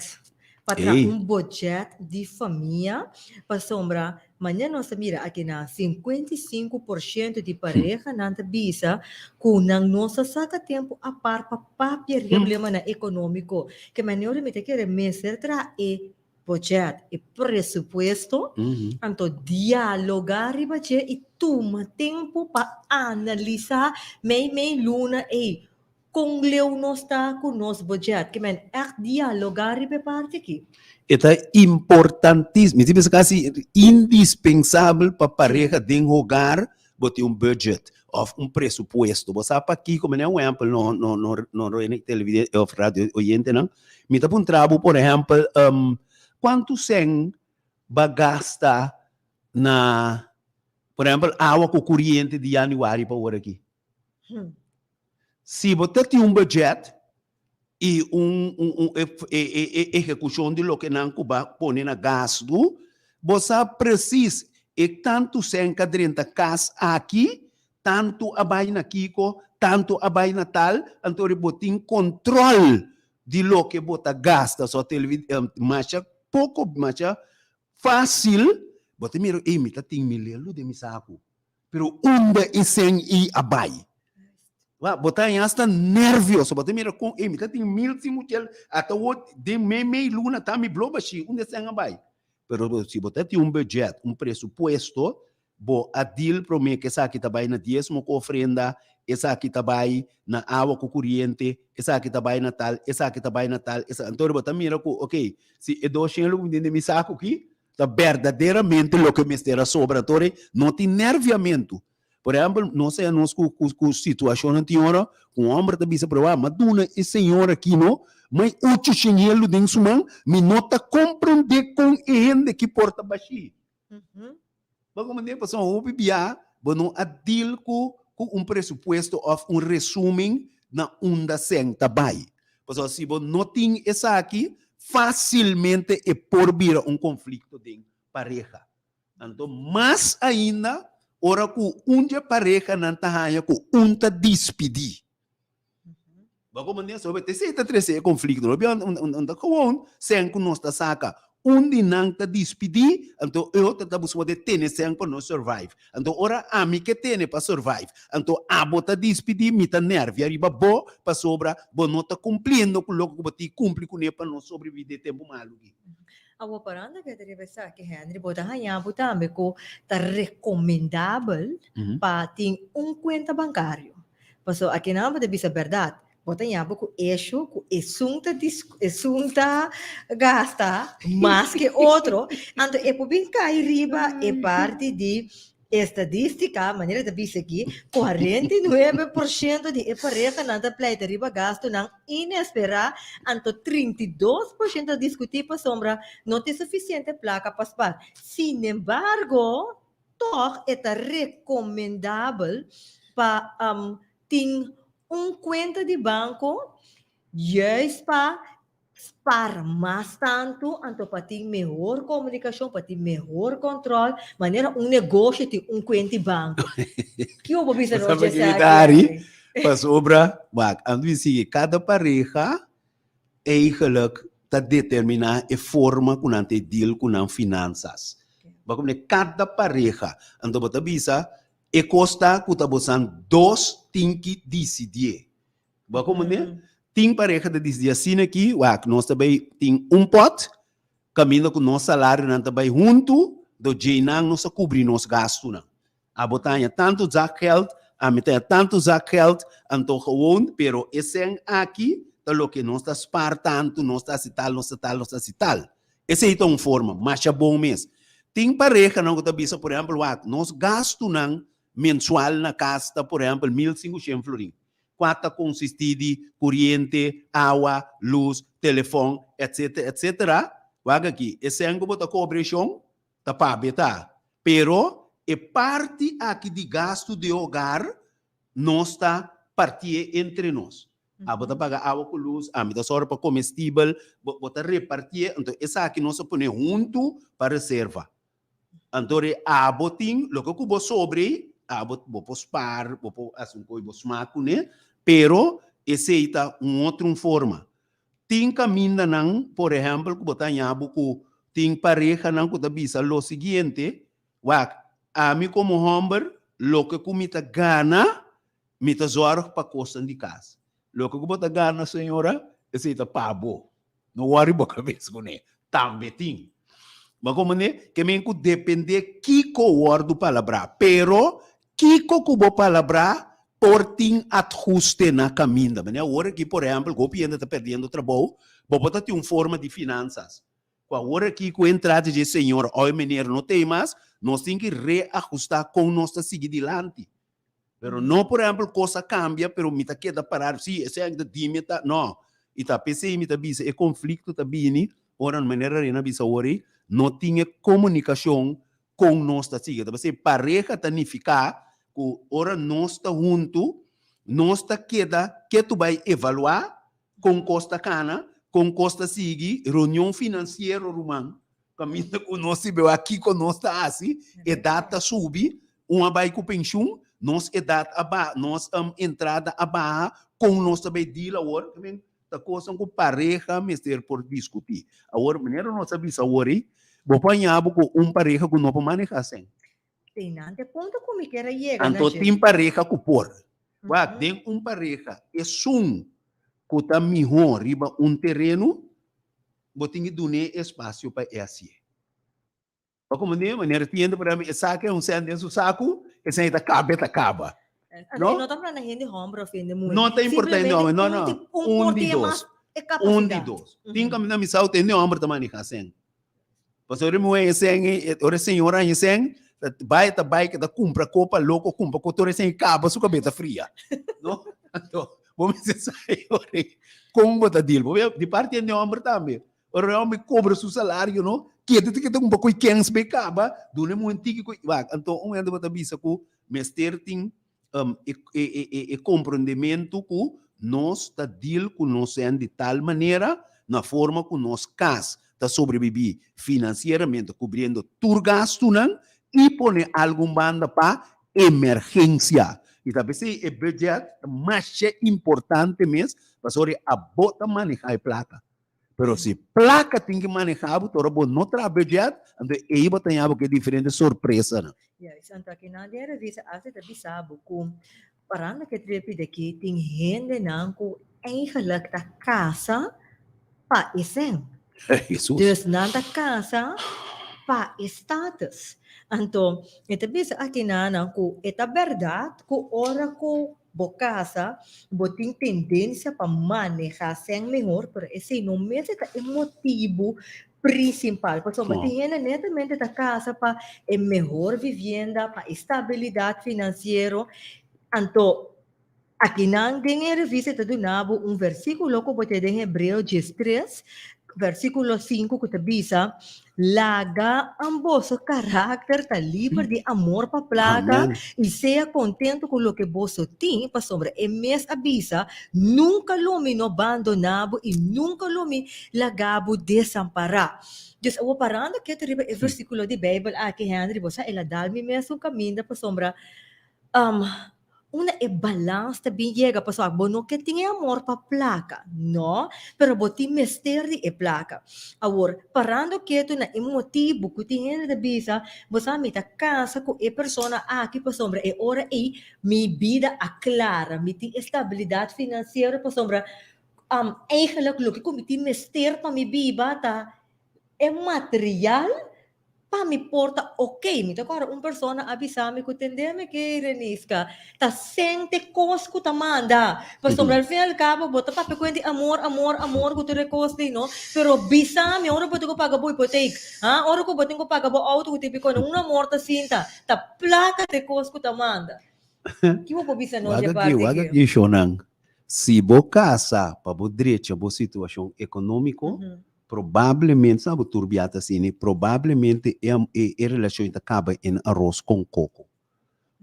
pa traha un budget di famia, pasobra manera nos ta mira akinan 55% di parehanan ta bisa ku nan no sa saka tempu apart pa papia riba problemanan ekonómiko. Ke manera mi ta kere mester traha e budget, e presupuesto, anto dialoga riba dje i tuma tempu pa analisa mei mei luna ei kon leu nos ta ku nos budget. Ke men ègt dialoga riba e parti aki. E ta importantísimo, mi ta bisa kasi indispensabel pa pareha den hogar bo tin un budget of un presupuesto. Bo sa pakiko? Manera un ehempel, no, no, no, no televidente of radio oyentenan, mi ta puntra bo por ehempel, kuantu sèn bo a gasta na, por ehempel, awa ku kuriente di yanüari pa ora aki? Si bo ta tin un budget i un e ehekushon di loke nan ku ba pone na gastu, bo sa presis e tantu sèn ka drenta kas aki, tantu a bai na kiko, tantu a bai na tal, anto bo tin kontròl di loke bo ta gasta. So masha poko, masha fásil bo ta mira, ey mi ta tin mi lelu den mi saku. Pero unda e sèn ei a bai? Wa, bo ta haña asta nervioso. Bo ta mira kon, ey, mi ta tin mil sin muchel, ata awor den mei mei luna ta mi blo bashí, unda e sèn a bai? Pero si bo ta tin un budget, un presupuesto, bo a deal promé ku esaki ta bai na diesmo ku ofrenda, esaki ta bai na awa ku kuriente, esaki ta bai na tal, esaki ta bai na tal, esaki, anto bo ta mira ku, okey, si e dos shen lo ku mi tin den mi saku aki, Ta berdaderamente loke mester a sobra tori no tin nerviamentu. Por ehempel, nos sea nos ku ku ku situashonnan tin ora ku un hòmber ta bisa pero wak, m'a duna e señor aki no, mai ocho shen helu den su man, mi no ta komprendé kon e hende ki por ta bashí. Bo a komprendé? Pasobra hopi bia bo no a deal ku ku un presupuesto òf un resumen na unda sèn ta bai. Pasobra si bo no tin esaki, fásilmente e por bira un konflikto den pareha. Anto mas ainda ora ku un dje parehanan ta haña ku un ta dispidí. Bo a komprendé? So esei ta trese e konflikto. No bia un ta gewoon sèn ku nos ta saka. Un di nan ta dispidí, anto e otro ta busca de tene sèn pa nos survive. Anto ora ami ke tene pa survive, anto abo ta dispidí, mi ta nervia riba bo pasobra bo no ta kumpliendo ku loke ku bo tin kumpli kuné pa nos sobreviví den e tempu malu aki. Awor parando ke ta riba esaki, Henry, bo ta haña bo tambe ku ta rekomendabel pa tin un kuenta bankario. Pasobra akinan bo ta bisa bèrdat, bo ta ña bo ku esho ku esun ta esun ta gasta mas ke otro, anto e por bin kai riba e parti di. Estadística, manera ta bisa aki, 49% di e parehanan ta pleita riba gastunan inesperá, anto 32% ta diskutí pasobra no tin sufisiente plaka pa spar. Sinembargo, tòg e ta rekomendabel pa tin un kuenta di banko juist pa Spar mas tantu, anto pa tin mehor komunikashon, pa tin mehor kòntròl, manera un negoshi tin un kuenti banko. Kiko bo bisa nos dje esaki, Ari? Pasobra, wak, anto mi sigui, kada pareha eigenlijk ta determiná e forma ku nan ta e deal ku nan finansas. Bo a komprendé? Kada pareha. Anto bo ta bisa, e kos ta ku ta bosan dos tin ki disidié. Bo a komprendé? Tin pareha ta disidí asina aki, wak, nos ta bai tin un pòt, kaminda ku nos salarionan ta bai huntu, do djeinan nos ta kubri nos gastunan. Abo ta haña tantu zakgeld, ami ta haña tantu zakgeld, anto gewoon, pero e sèn aki ta loke nos ta spar tantu, nos ta hasi tal, nos ta tal, nos ta hasi tal. Esei ta un forma masha bon mes. Tin parehanan ku ta bisa, por ehèmpel, wak, nos gastunan mensual na kas ta, por ehèmpel, 1500 florin. Kua ta konsistí di kuriente, awa, lus, telefòn, etc. Etc. Wak aki, e sèn ku bo ta kobra e shon ta pabia ta. Pero e parti aki di gastu di hogar nos ta partié entre nos. Abo ta paga awa ku lus, ami ta sòru pa komestibel, bo ta repartié, anto esaki nos a pone huntu pa reserva. Anto re abo tin loke ku bo sobre, abo bo por spaar, bo por hasi un koe bo smaak kuné, pero esei ta un otro un forma. Tin kamindanan, por ehèmpel, ku bo ta haña bo ku tin parehanan ku ta bisa lo siguiente, Wak, ami komo hòmber, loke ku mi ta gana, mi ta zòrg pa kosnan di kas. Loke ku bo ta gana, señora, esei ta pa bo. No wòri bo kabes kuné. Tambe tin. Bo a komprendé? Ke men ku dependé kiko wòrdu palabrá. Pero kiko ku bo palabrá por tin athuste na kaminda. Manera awor aki, por ehèmpel, ku hopi hende ta perdiendo trabou, bo por ta tin un forma di finansas. Ku awor aki ku entrada dje señor òf e meneer no t'ei mas, nos tin ki reahustá kon nos ta sigui dilanti. Pero no, por ehempel, cos a cambia, pero mi ta keda parar, sí, esei ta di mi ta, no. Y ta p'esei mi ta bisa, e conflicto ta bini, ora manera Rena a bisa awor ei, no tin e comunicacion con nos ta sigui. Ta p'esei pareha ta nifica cu ora nos ta hunto, nos ta keda ketu bai evalua con cos ta cana, con cos ta sigui, reunion financiero ruman, Kaminda ku nos si beu a kiko nos ta hasi, edat ta subi, un a bai ku penshun, nos edat a baha, nos entrada a baha, kon nos ta bai deal awor? I mean, ta kosnan ku pareha mester por diskutí. Awor, manera nos a bisa awor ei, bo por haña bo ku un pareha ku no por manehá sèn. Einan te punto ku mi kier a yega na Anto dje. tin pareha ku por. Wak, den un pareha, esun ku ta mihó riba un tereno, bo tin ki dun'é espasio pa e hasié. Bo komprendé? Manera tin hende por ehempel, e sa ke un sèn den su saku, e sèn ei ta kaba, e ta kaba. No? No ta hablando hende homber of hende muher. No ta importa hende homber, no, no. Un Un di dos. Un di dos. Tin kaminda mi sa ku hende homber ta maneha sèn. Pasobra ora e muhé haña sèn, ora e señora haña sèn, ta bai, ta bai, ta kumpra kopa loko, kumpra kos, tur e sèn kaba su kabes ta fria. No? Anto, bo mester sa e ora ei kon bo ta deal. Bo di parti hende hòmber tambe. Ora e hòmber kobra su salario, no, keda ta keda kumpra koi kèns bai kaba, duna e muhé un tiki koi, wak. Anto un hende bo ta bisa ku mester tin e komprondementu ku nos ta deal ku nos sèn di tal manera na forma ku nos kas ta sobrebibí finansieramente kubriendo tur gastunan i pone algun banda pa emergensia. I ta p'esei e budget ta masha importante mes pasobra abo ta manehá e plaka. Pero si plaka tin ki maneha bo, ora bo no traha budget, anto ei bo ta haña bo ku e diferente sorpresanan. Juist, anto akinan den e revista Arte ta bisa bo ku parando ku e trepi di aki tin hendenan ku eigenlijk ta kasa pa e sèn. Jesus. Dus nan ta kasa pa e status. Anto e ta bisa akinan ku e ta bèrdat ku ora ku Bo casa, bo tin tendencia pa maneha sèn mehor, pero esei no mester ta e motibu Principal, pasobra tin hende netamente ta casa pa e mehor vivienda, pa e stabilidad financiero. Anto, akinan den e revista ta duna bo un versiculo cu bo ta den Hebreo 13, versiculo 5 cu ta bisa, Laga boso karakter ta liber di amor pa plaka i sea kontentu ku loke boso tin, pasobra e mes a bisa, Nunka lo mi no bandoná bo i nunka lo mi laga bo desampará. Dus awor parando ketu riba e versíkulo di Beibel aki, Henry, bo sa el a dal mi mes un kaminda pasobra Unda e balans ta bin yega pasobra bo no ke tin e amor pa plaka, no, pero bo tin mester di e plaka. Awor, parando ketu na e motibu ku tin hende ta bisa, bo sa mi ta kasa ku e persona aki pasobra e ora ei mi bida a klara, mi tin e stabilidat finansiero pasobra eigenlijk loke ku mi tin mester pa mi biba ta e material Pa mi por ta ok. Mi ta kòrda un persona a bisa mi ku tende mi ke Reniska ta sente kos ku ta manda. Pasobra al fin y al cabo bo ta papia ku hende amor, amor, amor ku tur e kos ei no. Pero bisa mi ora bo tin ku paga bo hipotek, ha, ora ku bo tin ku paga bo auto ku tin piko un amor ta sinta. Ta plaka ta e kos ku ta manda. Ki bo por bisa nos di e Wak aki, parti wak aki? aki shownan. Si bo kasa pa bo drecha bo situashon ekonómiko, Probablemente, sa bo tur bia ta asina, probablemente e e e relacion ta caba en arroz con coco.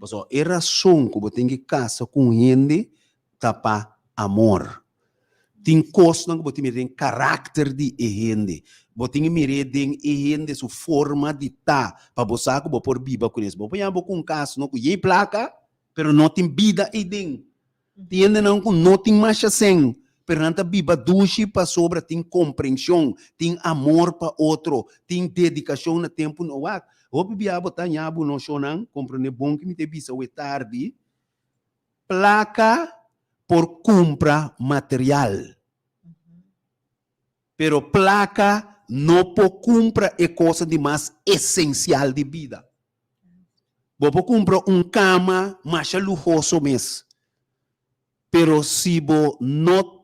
Pasobra e rason cu bo tin ki casa cu un hende ta pa amor. Tin cosnan cu bo tin mira den caracter di e hende, bo tin ki mir'é den e hende su forma di ta pa bo sa cu bo por biba cu nes. Bo por yama bo cu un cas no cu yey placa, pero no tin bida eyden. Tin hendenan ku no tin masha sen, pero nan ta biba dushi pasobra tin komprenshon, tin amor pa otro, tin dedikashon na tempu no wak. Hopi bia bo ta haña bo noshonnan, komprendé bon ki mi ta bisa awe tardi, plaka por kumpra material, pero plaka no por kumpra e kosnan di mas esensial di bida. Bo por kumpra un kama masha luhoso mes, pero si bo no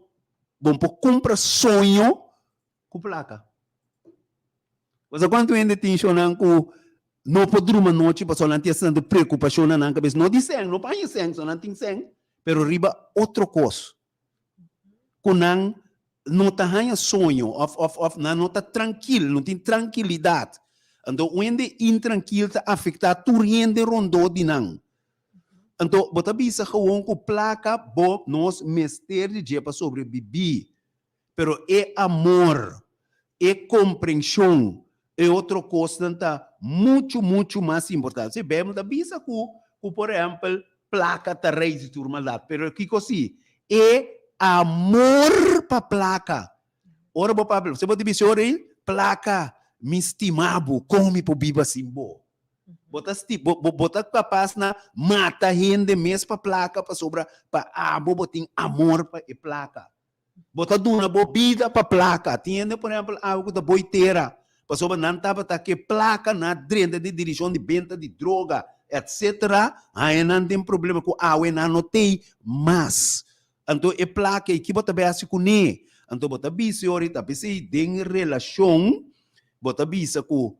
bo por kumpra soño ku plaka. Bo sa kuantu hende tin shownan ku no por druma nochi pasobra nan tin asina tantu preokupashon na nan kabes, no di sèn, no pa haña sèn, so nan tin sèn, pero riba otro kos. Ku nan no ta haña soño òf òf òf nan no ta trankil, no tin trankilidat. Anto un hende intrankil ta afektá tur hende rondó di nan. Anto bo ta bisa gewoon ku plaka bo nos mester di dje pa sobrebibí. Pero e amor, e komprenshon, e otro kosnan ta muchu muchu mas importante. Si Beibel ta bisa ku ku por ehèmpel plaka ta reis di tur maldat, pero kiko si? E amor pa plaka. Ora bo papia, si bo ta bisa ora ei, plaka, mi stima bo, kon mi por biba sin bo? Bo ta sti, bo, bo, bo ta kapas na mata hende mes pa plaka pasobra pa abo bo tin amor pa e plaka. Bo ta duna bo bida pa plaka. Tin hende, por ehempel, awe ku ta boi tera, pasobra nan tabata ke plaka na drenta den dirishon di benta di droga, etsetera, haña nan den problema ku awe nan no tei mas. Anto e plaka ei, ki bo ta bai hasi kuné? Anto bo ta bisa ora i ta p'esei den relashon bo ta bisa ku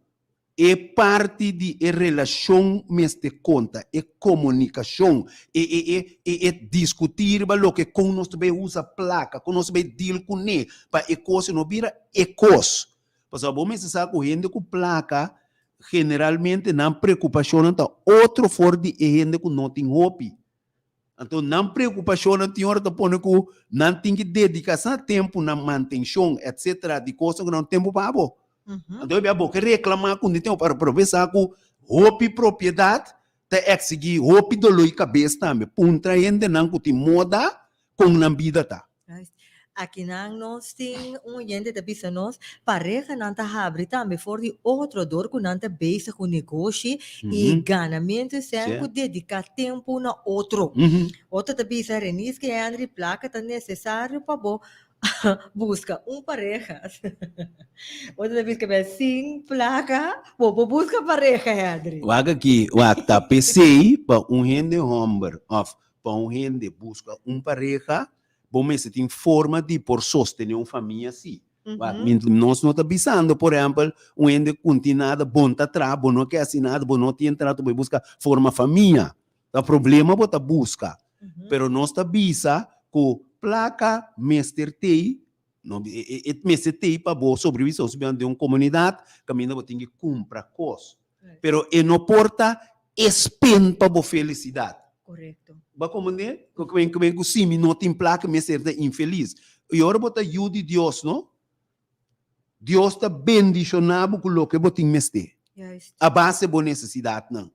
E parti di e relashon mester konta, e komunikashon, e e e e e diskutí riba loke kon nos ta bai usa plaka, kon nos ta bai deal kuné pa e kos no bira e kos. Pasobra bo mester sa ku hende ku plaka generalmente nan preokupashonnan ta otro for di e hende ku no tin hopi. Anto nan preokupashonnan tin ora ta pone ku nan tin ki dediká sa tempu na mantenshon etsetera di kosnan ku nan tempu pa bo. Anto e bo ke reklamá ku no tin tempu pero bo sa ku hopi propiedat ta eksigí hopi doló di kabes tambe. Puntra hendenan ku tin moda kon nan bida ta. Akinan nos tin un oyente ta bisa nos, parehanan ta habri tambe for di otro dor ku nan ta bezig ku negoshi i ganamentu sèn ku dediká tempu na otro. Otro ta bisa, Reniske Henry, plaka ta nesesario pa bo buska un pareha. Otro ta bisa, sin plaka bo por buska pareha, Henry. Wak aki, wak, ta p'esei pa un hende hòmber òf pa un hende buska un pareha, Bo mester tin forma di por sostené un famia sí. Wak, nos no ta bisando, por ehempel, un hende ku no tin nada, bo no ta traha, bo no ke hasi nada, bo no tin trato, bo buska forma famia. Ta problema bo ta buska. Pero nos ta bisa ku plaka mester tei, no, e mester tei pa bo sobrevivi, so den un komunidat kaminda bo tin ki kumpra kos. Pero e no por ta e spin pa bo felisidat. Korekto. Bo a komprendé? Ku ku men ku si mi no tin plaka mi mester ta infelis. I ora bo ta yu di Dios no, Dios ta bendishoná bo ku loke bo tin mester. Juist. A base bo nesesidatnan.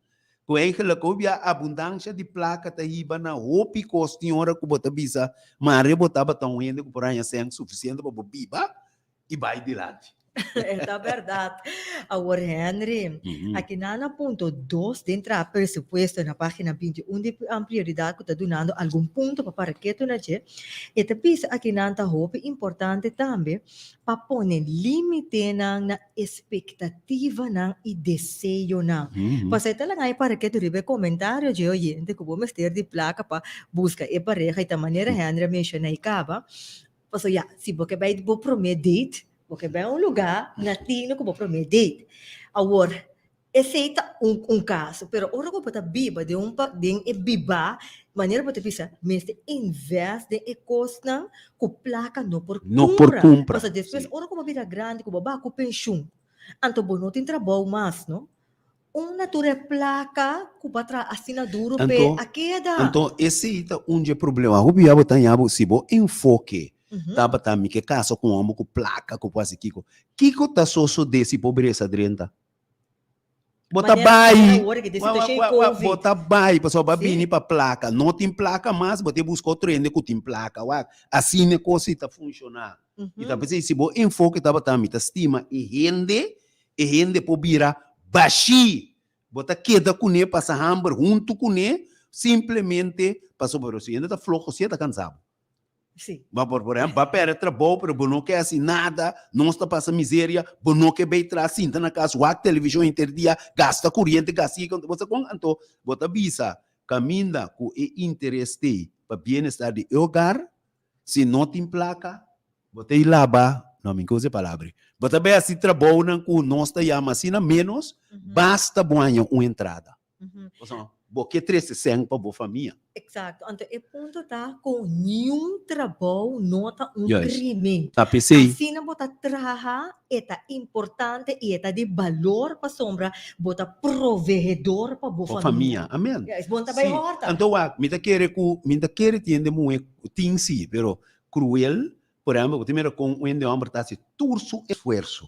Ku eigenlijk hopi bia abundansha di plaka ta hiba na hopi kos tin ora ku bo ta bisa mare bo tabata un hende ku por haña sèn sufisiente pa bo biba i bai dilanti. E ta bèrdat. Awor Henry, aki nan na punto dos den traha presupuesto na página 21 di Prioridat ku ta dunando algun punto pa para ketu na dje, e ta bisa aki nan ta hopi importante tambe pa pone límitenan na espektativanan i deseonan. Pasobra e ta laga e para ketu riba e komentario dje oyente ku bo mester di plaka pa buska e pareha i ta manera Henry a menshona i kaba. Pasobra ya, si bo ke bai bo promé date, bo ke bai un lugá na tino ku bo promé date. Awor, esei ta un un kaso, pero ora ku bo ta biba den un pa den e bibá, manera bo ta bisa, mester invest den e kosnan ku plaka no por No por kumpra. kumpra, Pasobra despues sí. ora ku bo bira grandi, ku bo baha ku penshun, anto bo no tin trabou mas, no? Unda tur e plaka ku bo a traha asina duru p'e a keda? Anto esei ta un dje problema. Hopi bia bo ta haña bo si bo enfoke tabata mi ke kasa ku un homber ku plaka ku por hasi kiko. Kiko ta sosode si pobresa drenta? Bo ta bai! Bo ta bai pasobra bo a bini pa plaka. No tin plaka mas, bo ta buska otro hende ku tin plaka. Wak, asina e kos ei ta funshoná. I ta p'esei si bo enfoke tabata mi ta stima e hende E hende por bira bashí. Bo ta keda kuné, pasa hamber huntu kuné, simplemente pasobra pero si hende ta floho si e ta kansa bo. Sí. Bo por por ehempel, bo a pèrdè trabou pero bo no ke hasi nada, nos ta pasa miseria, bo no ke bai tras, sinta na kas, wak televishon henter dia, gasta kuriente, gasta kiko, bo sa kon? Anto bo ta bisa kaminda ku e interes t'ei pa bienestar di e hogar, Si no tin plaka, bo ta i laba, no mi ke usa e palabra ei, bo ta bai hasi trabounan ku nos ta yama asina ménos, basta bo haña un entrada. Pasobra bo ke trese sèn pa bo famia. Eksakto. Anto e punto ta ku niun trabou no ta un Juist. krimen. Ta p'esei. Asina bo ta traha, e ta importante i e ta di balor pasobra bo ta proveedor pa bo Bo famia. famia. Amen. Juist. Bo no ta bai Sí. hòrta. Anto wak, mi ta kere ku, mi ta kere tin hende muhé Tin si, pero cruel, por ehempel, bo tin mira con un hende homber ta haci tur su esfuerzo.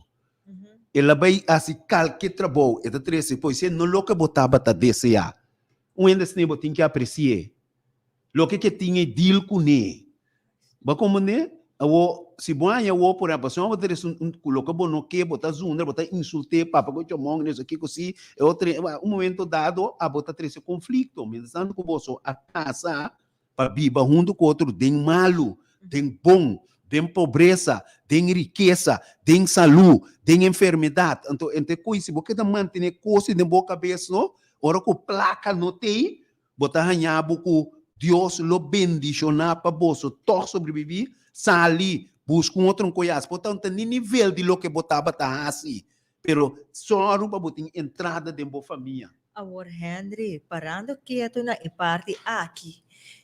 El a bay haci calke trabou, e ta trece, pues e no loke bo tabata desea. Un hende asina bo tin ke apreci'e. Loke ke tin e deal cune. Bo a comprende? Awor, si bo haña awor, por ehempel, si un homber ta trece un, cu loke bo no ke, bo ta zundra, bo ta insult'e, papia cu chomon, esaki cu si, e otro, un momento dado, abo ta trece conflicto. Mientras tanto cu boso a casa, pa biba huntu ku otro den malu, den bon, den pobresa, den rikesa, den salú, den enfermedat. Anto, ente koi, si bo keda mantené kos den bo kabes, no, ora ku plaka no t'ei, bo ta haña bo ku Dios lo bendishoná pa boso tòg sobrebibí, sali, buska un otro nkoyas. Por ta ni nivel di loke bo tabata hasi, pero sòru pa bo tin entrada den bo famia. Awor Henry, parando ketu na e parti aki,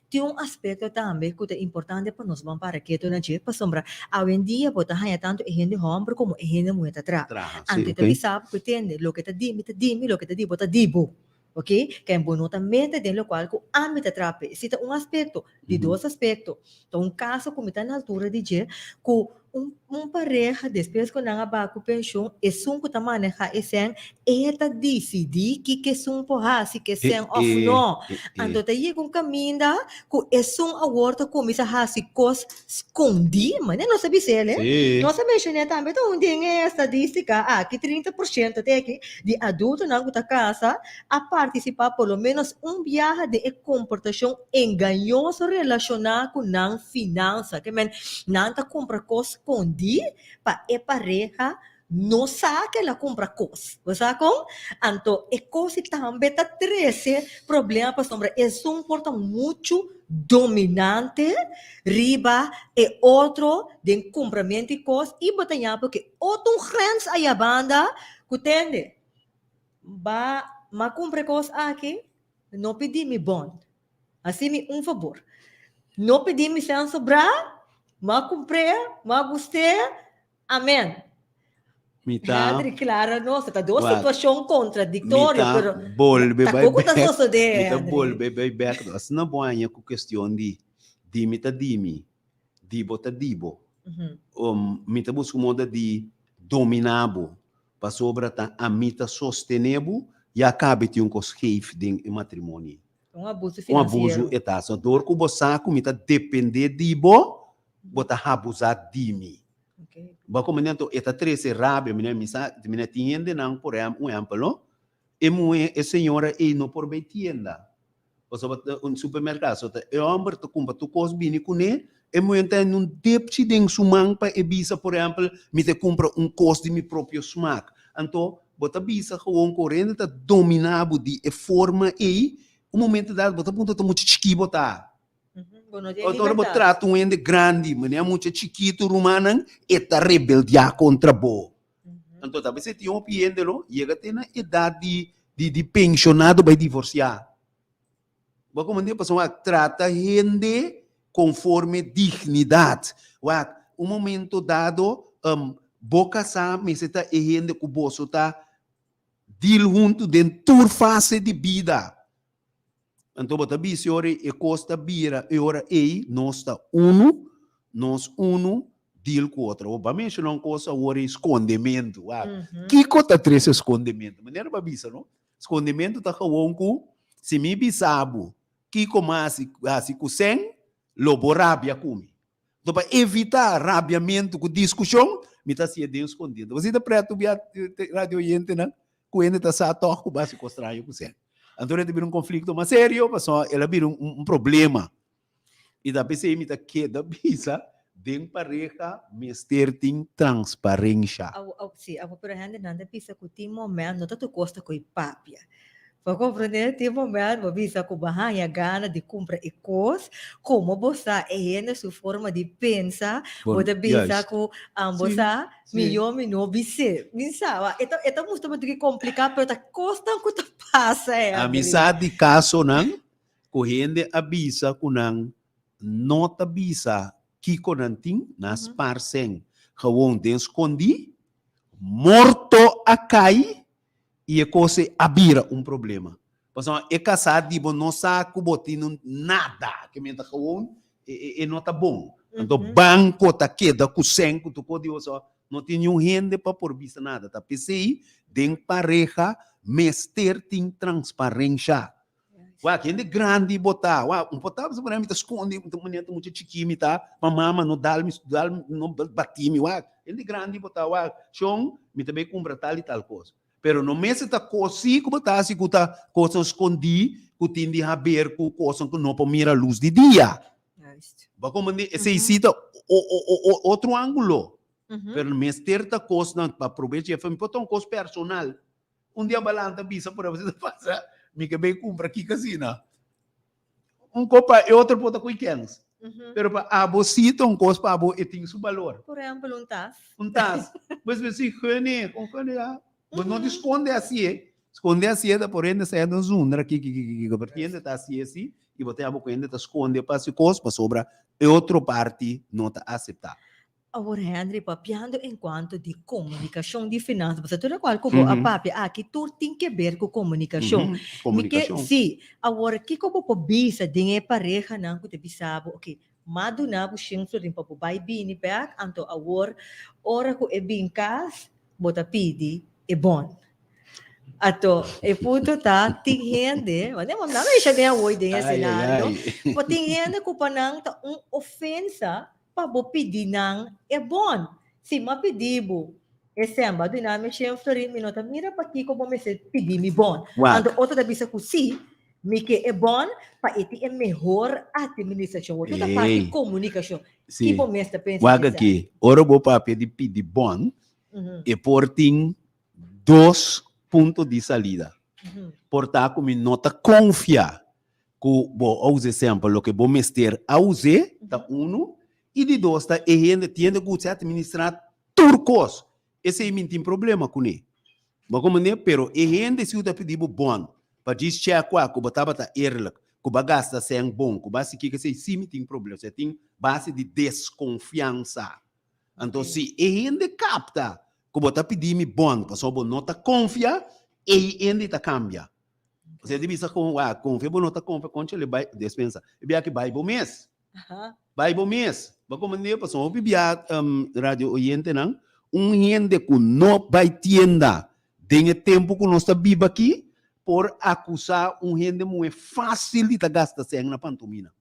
tin un aspekto tambe ku ta importante pa nos ban para ketu na dje, pasobra awendia bo ta haña tantu e hende hòmber komo e hende muhé ta traha. Traha, sí, Anto e ta ok. bisa bo ku tende, loke ta di mi ta di mi, loke ta di bo ta di bo. Ok? Ken bo no ta mete den lokual ku ami ta traha p'e. Esei ta un aspekto. Di dos aspekto, ta un kaso ku mi ta na altura di dje ku un un pareha despues ku nan a baha ku penshun, esun ku ta maneha e sèn e ta disidí kiko esun por hasi ku e sèn òf no. Anto ta yega un kaminda ku esun awor ta kuminsá hasi kos skondí, manera nos a bis'é el, nos a menshoné tambe ta un den e estadístika aki 30% te aki di adultonan ku ta kasa a partisipá por lo ménos un biaha den e komportashon engañoso relashoná ku nan finansa. Ke men, nan ta kumpra kos skondí pa e pareha no sa ku el a kumpra kos. Bo sa kon? Anto e kos ei tambe ta trese problema pasobra esun por ta muchu dominante riba e otro den kumpramentu di kos i bo ta ña porque otro un grens aya banda ku tende ba m'a kumpra e kos aki no pidi mi bon. Hasi mi un fabor. No pidi mi sèn sobrá, m'a kumpr'é, m'a gust'é, amen. Mi ta. Henry, Clara, nos ta dos Wak. situashon Mi kontradiktorio, ta pero bolbe ta bai koko ta bek. sosodé, Mi ta Henry? bolbe bai bek. Asina bo haña ku kestion di di mi ta di mi, di bo ta di bo. Um, mi ta buska un moda di dominá bo, pasobra ta ami ta sostené bo, ya kabe tin un kos geef den e matrimonio. Un abuso Un abuso financiero. e ta. So dor ku bo sa ku mi ta dependé di bo, bo ta habusá di mi. Okay. Bo a komprendé? Anto e ta trese rabia. Mi mi sa, mi tin hendenan, por ehèmpel, un ehèmpel no, e muhé, e señora ei no por bai tienda. Pasobra ta un supermerkado. So ta e hòmber ta kumpra tur kos bini kuné, e muhé ta hende un depchi den su man pa e bisa, por ehèmpel, mi ta kumpra un kos di mi propio smak. Anto bo ta bisa gewoon ku ora hende ta dominá bo di e forma ei, un momento dado bo ta puntra ta mucha chikí bo ta. Bo no tin Ora bo libertad. trata un hende grandi manera mucha chikitu rumannan, e ta rebeldiá kontra bo. Anto ta bisa tin hopi hende lo yega te na edat di di di penshonado bai divorsiá. Bo a komprendé? Pasobra wak trata hende konforme dignidat. Wak un momento dado bo kasá mester ta e hende ku boso ta deal huntu den tur fase di bida. Anto bo ta bisa e ora ei, e kos ta bira e ora ei, nos ta unu, nos unu deal ku otro. Bo a menshoná un kos awor ei, skondementu. Wak, kiko ta trese skondementu? Manera bo a bisa no, skondementu ta gewoon ku si mi bisa bo kiko mi a hasi hasi ku sèn, lo bo rabia ku mi. Anto pa evitá rabiamentu ku diskushon, mi ta hasié den skondido. Bo si ta pretu bia radio oyentenan? Ku hende ta sa tòg ku bo hasi kos straño ku sèn. Anto e ta bira un konflikto mas serio pasobra el a bira un problema. I ta p'esei mi ta keda bisa den pareha mester tin transparensha. Sí, abo pero hendenan ta bisa ku tin momento no ta tur kos ta ko'i papia. Bo comprende? Tin moment bo bisa cu bo haña gana di cumpra e cos, como bo sa e hende su forma di pensa, bo ta bisa cu bo sa miyo mi no bis'é. Mi sa, wa, e ta e ta mustra bo diki complica, pero ta cosnan cu ta pasa, A mi Henry. sa di casonan cu hende a bisa cu nan no ta bisa kico nan tin, nan spaar sèn gewoon den scondi, morto a cay i e kos ei a bira un problema. Pasobra e kasá di bo no sa ku bo tin un nada, ke men ta gewoon e no ta bon. Anto banko ta keda ku sèn ku tur kos di bo, so no tin niun hende pa por bisa nada. Ta p'esei den pareha mester tin transparensha. Wak, hende grandi bo ta. Wak, un por ta bisa por mi ta skonde, mi ta manera ta mucha chikí mi ta, pa mama no dal mi, dal no bati mi. Wak, hende grandi bo ta. Wak, shon, mi ta bai kumpra tal i tal kos. Pero no mester ta kos si ku bo ta hasi ku ta kosnan skondí ku tin di haber ku kosnan ku no por mira lus di dia. Bo a komprendé? Esei sí ta otro ángulo. Pero mester ta kosnan pa probecha e por ta un kos personal. Un dia balanta bisa por ejemplo, si ta pasa, mi ke bay kumpra kiko asina. Un kos pa e otro por ta ku kens. Pero pa abo si ta un kos pa abo e tin su balor. Por ejemplo, un tas. Un tas. Pues mi si gene, kon gene ya. Bo no di skonde asi e. Skonde asi e ta por hende sa hende zundra ki ki ki ki ki. Pero hende ta asi asi i bo ta abo ku hende ta skonde pa hasi kos pasobra e otro parti no ta asepta. Awor Henry, papiando en cuanto di comunicacion di finansa, pasobra tur locual cu bo a papia aki tur tin ke ber cu comunicacion. Mi ke, si, awor kico bo por bisa den e parehanan cu ta bisa bo, ok, m'a duna bo shen florin pa bo bay bini bek, anto awor ora cu e bin cas, bo ta pidi e bon. Anto e punto ta, tin hende, want nan a menciona den awor den e scenario, pero tin hende cu pa nan ta un ofensa Pa bo pidi nan e bon. Si m'a pidi bo e sèn, bo a duna mi shen florin, mi no ta mira pakiko bo mester pidi mi bon. Anto otro ta bisa ku si, mi ke e bon pa e tin e mehor atministrashon. Otro ta parti komunikashon. Ki bo mes ta pensa Wak di esaki? aki, ora bo papia di pidi bon. E por tin dos punto di salida. Por ta ku mi no ta konfia ku bo a usa esempel loke bo mester a us'é, ta unu. I di dos ta e hende tiende ku sa administrá tur kos. Esei mi tin problema kuné. Bo komprendé? Pero e hende si ku ta pidi bo bon pa djis chèkua ku bo tabata eerlijk, ku bo a gasta sèn bon, ku bo a hasi kiko, esei si mi tin problema. Osea tin base di deskonfiansa. Anto si e hende kapta ku bo ta pidi mi bon pasobra bo no ta konfia, ei hende ta kambia. Osea di bisa kon, wak, konfia bo no ta konfia, konchale bai despensa. E bia ki bai bo mes. Bai bo mes. Bo komprendé? Pasobra hopi bia radio oyentenan, un hende ku no bai tienda den e tempu ku nos ta biba aki, por akusá un hende muhé fásil di ta gasta sèn na pantomina.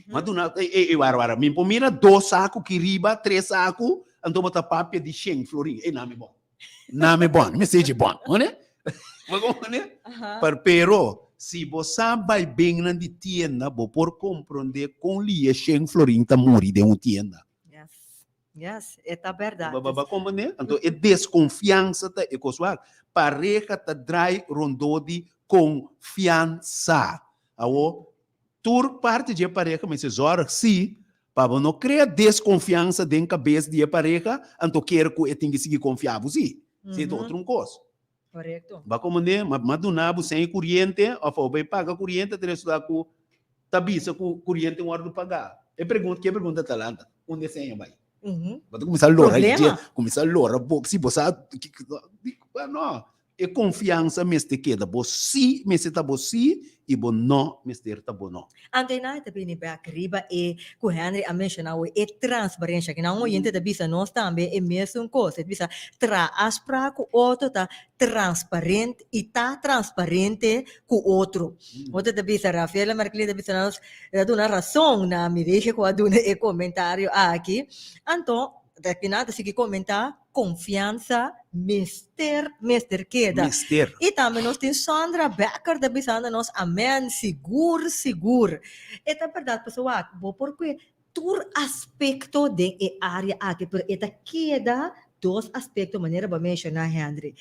Ma duna, ey, ey, ey, wara, wara, mi por mira dos saku ki riba, tres saku, anto bo ta papia di shen florin. Ey, nami bon. Nami bon, mi seji bon, hone? Bo komprende? Per, pero, si bo sa bai bennan di tienda, bo por komprende kon lihe shen florin ta muri den un tienda. Yes, yes, e ta bèrdat. Bo, bo, bo komprende? Anto e deskonfiansa ta e kos wak. Pareha ta drai rondó di konfiansa. Awo, tur parti dje pareha mester zòrg si pa bo no krea deskonfiansa den kabes di e pareha, anto kere ku e tin ki sigui konfia bo si. Si ta otro un kos. Korekto. Bo a komprendé? Ma ma duna bo sen e kuriente òf bo bai paga kuriente ta resulta ku ta bisa ku kuriente wòrdu pagá. E pregunta, ke pregunta ta lanta? Unda e sen a bai? Bo ta kuminsá lora Problema. kuminsá lora bo si bo sa no. E konfiansa mester keda bo sí mester ta bo sí i bo no mester ta bo no. Anto e nan ta bini bek riba e ku Henry a menshoná awe, e transparensia. Kinan un oyente ta bisa nos tambe e mesun kos. E ta bisa traha afsprak ku otro ta transparent i ta transparente ku otro. Otro ta bisa, Rafaela Merklin ta bisa nos, e ta duna rason na Mireille ku a duna e komentario aki. Anto kinan ta sigui komentá. Konfiansa mester mester keda. Mester. I tambe nos tin Sandra Becker ta bisando nos amen sigur sigur. E ta bèrdat pasobra wak bo por kue tur aspekto den e área aki pero e ta keda dos aspekto manera bo a menshoná Henry.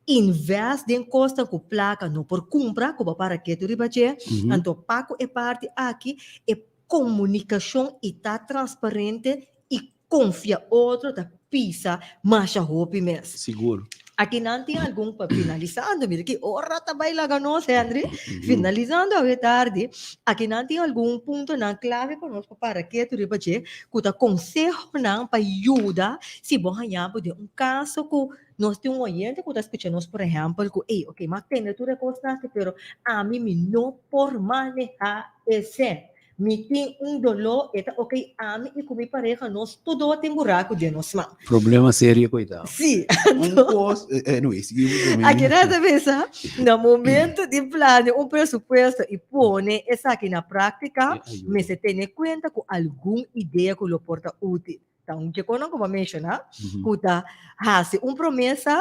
Invest den kosnan ku plaka no por kumpra ku bo a para ketu riba dje anto pa ku e parti aki e komunikashon i ta transparente i Konfia otro ta pisa masha hopi mes. Sigur. Aki nan tin algun pa finalisando, mira ki ora ta bai laga nos, Henry. Finalisando awe tardi, aki nan tin algun puntonan klave pa nos pa para ketu riba dje, ku ta konsehonan pa yuda si bo haña bo den un kaso ku nos tin un oyente ku ta skucha nos, por ehèmpel, ku ey, oke, mi a tende tur e kosnan aki, pero ami mi no por manehá esei. Mi tin un doló, e ta ok ami i ku mi pareha nos tur do tin buraku den nos man. Problema serio koitao. Sí. Un kos, anyway, sigui ku promé Aki nan ta bisa, na momento di plania un presupuesto i pone esaki na práktika, mester tene kuenta ku algun idea ku lo por ta útil. Ta un dje konan ku bo a menshoná, ku ta hasi un promesa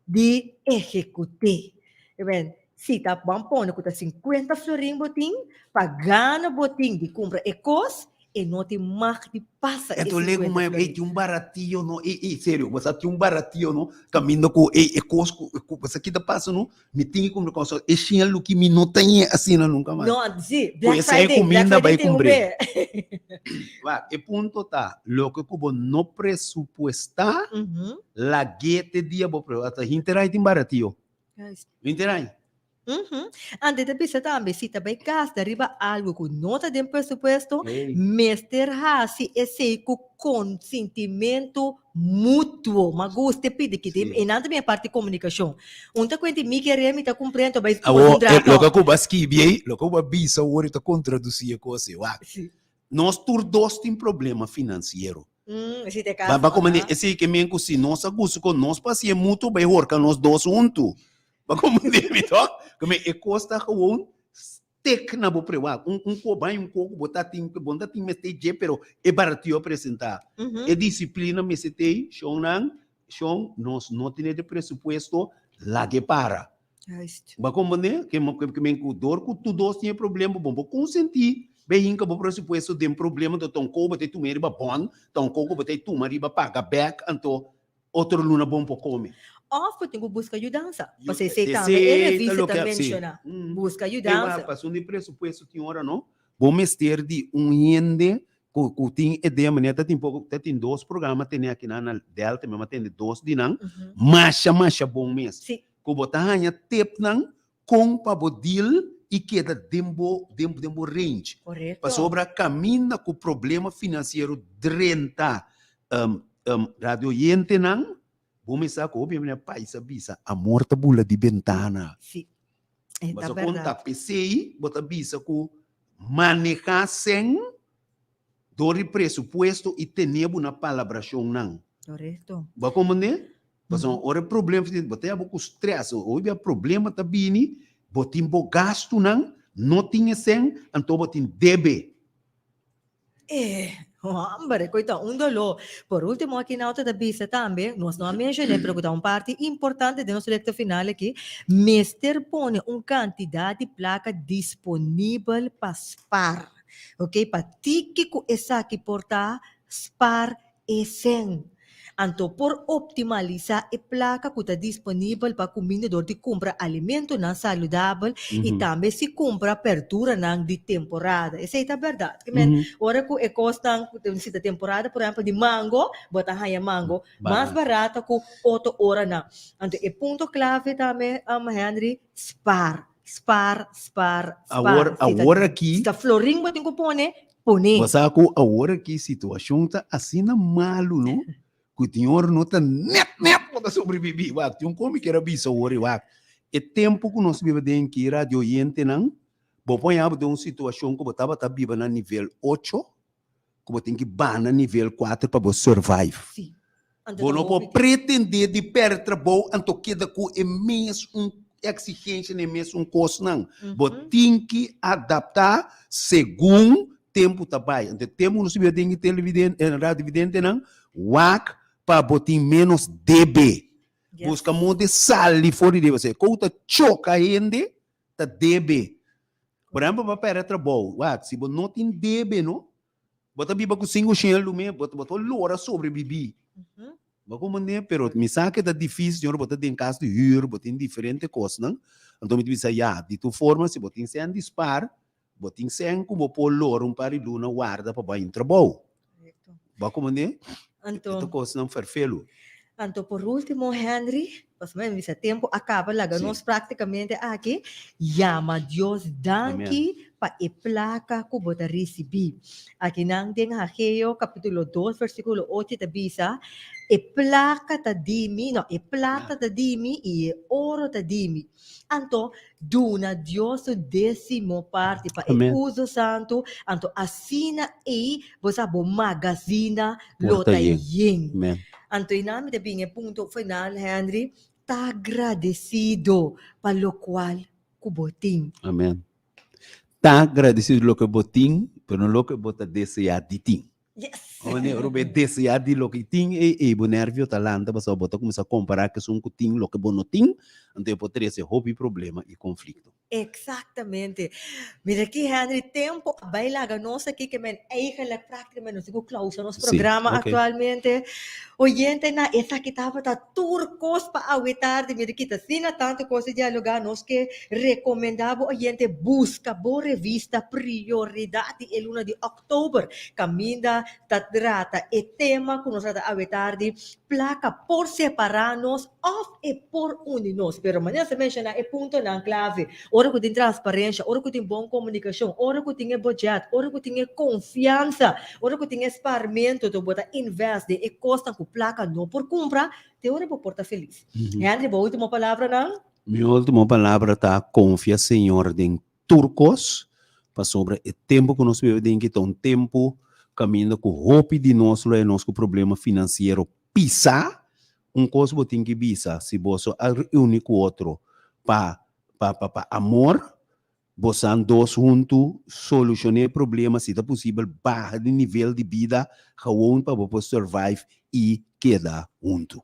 di ehekut'é. Si ta ban pone ku ta sinkuenta florin bo tin, pa gana bo tin di kumpra e kos, e no tin mag di pasa e Eto lego sinkuenta mai, florin. tin un baratio no, ey, ey, serio, bo sa tin un baratio no, kaminda ku ey, e kos ku, ku bo sa ki ta pasa no, mi tin ki kumpra kos, e shiña luki mi no ta ñe asina nunka mas. No, si, Ku Black esei Friday, Black kuminda Friday bai tin un kumpr'é. be. Wak, e punto ta, loke ku bo no presupuestá, lag'é te dia bo pre, ata hinter ai tin baratio. Juist. Winterai. Mhm. Ante ta bisa tambe, si ta bai gasta riba algo ku no ta den presupuesto, Hey. mester hasi esei ku konsintimentu mutuo. Ma gusta e pidi ki Sí. e nan también e parti komunikashon. Un ta kuenti mi kere, mi ta kumprendo, bai Awo, un draga. loke ku bo a skibi ei, loke bo a bisa awor ta kontradusi e kos ei. Wak. Sí. Nos tur dos tin problema finansiero. Mm, si te Ba caso, ba komende, aha. esei ke men ku si nos a gusta ku nos pa hasié mutu bai horka nos dos huntu. Ba komende mi tok? Kome e kos ta gewoon stek na bo prewa. Un un ko bai un ko ku bo ta tin bo ta tin mester dje pero e baratio a presentá. Mhm. E disiplina mester tei, shonnan, shon, nos no tene de presupuesto, lag'e para. Juist. Bo a komprendé? Ke ke men ku dor ku tur dos tin e problema, bo bo konsentí be hinka bo presupuesto den problema, anto ta un kos bo ta tuma riba bòn, ta un kos ku bo ta tuma riba paga bèk, anto Otro luna bon por come. Of bo tin ku buska yudansa. Pasobra esei tambe e revista ta menshoná. Buska yudansa. Pasobra di presupuesto tin ora no, bo mester di un hende ku tin e idea manera ta tin poko ta tin dos programa tene akinan na Delta mi a tende dos di nan masha masha bon mes. Ku bo ta haña tipnan kon pa bo deal i keda den bo den den bo range. Correcto. Pasobra kaminda ku problema finansiero drenta radio oyentenan, bo mester sa ku hopi hende pais a bisa amor ta bula di bentana. Si. E ta Pasobra kon berdad. ta p'esei bo ta bisa ku maneha sen Dor di presupuesto i tene bo na palabrashonnan. Korekto. Bo a komprendé? Pasobra ora e problema ta bo ta yaba ku strès. Hopi bia problema ta bini, bo tin bo gastunan, no tin e sèn, anto bo tin debe. E homber, koe ta un doló. Por último aki Nauta ta bisa tambe, nos no a menshoné pero ku ta un parti importante den nos rekta final aki, mester pone un kantidat di plaka disponibel pa spar. Ok, pa tiki ku esaki por ta spar e sèn. Anto por optimalisá e plaka ku ta disponibel pa kuminda dor di kumpra alimentonan saludabel i tambe si kumpra perduranan di temporada. Esei ta bèrdat. Ke men, ora ku e kosnan ku si ta temporada por ehèmpel di mango, bo ta haña mango mas barata ku otro oranan. Anto e punto klave tambe, Henry, spar. Spar, spar, spar. Awor, Si ta- awor aki, Si ta florin bo tin ku pone, pone. bo sa ku awor aki situashon ta asina malu, no? Ku tin ora no ta nèt nèt bo ta sobrebibí. Wak, tin un kon mi kier a bisa awor i wak, e tempu ku nos biba den ki radio oyentenan, bo por haña bo den un situashon ku bo tabata biba na nivel ocho, ku bo tin ki baha na nivel kuater pa bo survive. Sí. Anto Bo ta no por hopi. pretendé di pèrdè trabou anto keda ku e mes un eksigensia na e mes un kosnan. Bo tin ki adaptá segun tempu ta bai. Anto e tempu ku nos biba den e televiden radiovidentenan, wak pa bo tin ménos debe. Yes. Buska modo di sali for di debe. Pasobra e kou ta choka hende ta debe. Por ehempel, bo a pèrdè trabou, wak, si bo no tin debe, no, bo ta biba ku sinku shen lume, bo bo ta lora sobrebibí. Bo a komprendé? Pero mi sa ke ta difísil, señor, bo ta den kas di hür, bo tin diferente kosnan. Anto mi ta bisa, ya, di tur forma, si bo tin sèn di spar, bo tin sèn ku bo por lora un par di luna warda pa bai un trabou. Bo a komprendé? Anto. E ta kosnan ferfelu. Anto por último, Henry, pasobra mi bisa tempu a kaba laga nos práktikamente aki, yama Dios danki pa e plaka ku bo ta risibí. Akinan den Hageo kapítulo dos versíkulo ocho ta bisa, E plaka ta di mi, no, e plata ta di mi i e oro ta di mi. Anto, duna Dios su désimo parti pa e uso santu, anto asina ei bo sa bo magazina lo ta yen. Anto einan mi ta bin e punto final, Henry, ta gradesido pa lokual ku bo tin. Amen. Ta gradesido loke bo tin, pero no loke bo ta deseá di tin. Yes! Wanneer ora bo e deseá di loke tin, ei ei bo nervio ta lanta pasobra bo ta kuminsá kompará ku esun ku tin loke bo no tin, anto e por trese hopi problema i konflikto. Exactamente. Mira aki Henry, tempo a bai laga nos aki ke men eigenlijk prácticamente nos tin ku clausa nos programa actualmente. Oyentenan, esaki tabata tur kos pa awe tardi. Mira aki ta asina tantu kos di dialogá. Nos ke rekomendá bo oyente buska bo revista Prioridad di e luna di Oktober, kaminda ta trata e tema ku nos a trata awe tardi, Plaka por separá nos òf e por uni nos. Pero manera nos a menshoná e puntonan klave, ora ku tin transparensha, ora ku tin bon komunikashon, ora ku tin e budget, ora ku tin e konfiansa, ora ku tin e sparmentu, to bo ta invest den e kosnan ku plaka no por kumpra, te ora bo por ta felis. Henry, bo último palabranan? Mi último palabra ta konfia Señor den tur kos, pasobra e tempu ku nos biba den aki ta un tempu kaminda ku hopi di nos lo e nos ku problema finansiero pisá. Un kos bo tin ki bisa, si boso a reuni ku otro pa pa pa pa amor, bosan dos huntu solushoné e problema, si ta posibel baha di nivel di bida gewoon pa bo por survive i keda huntu.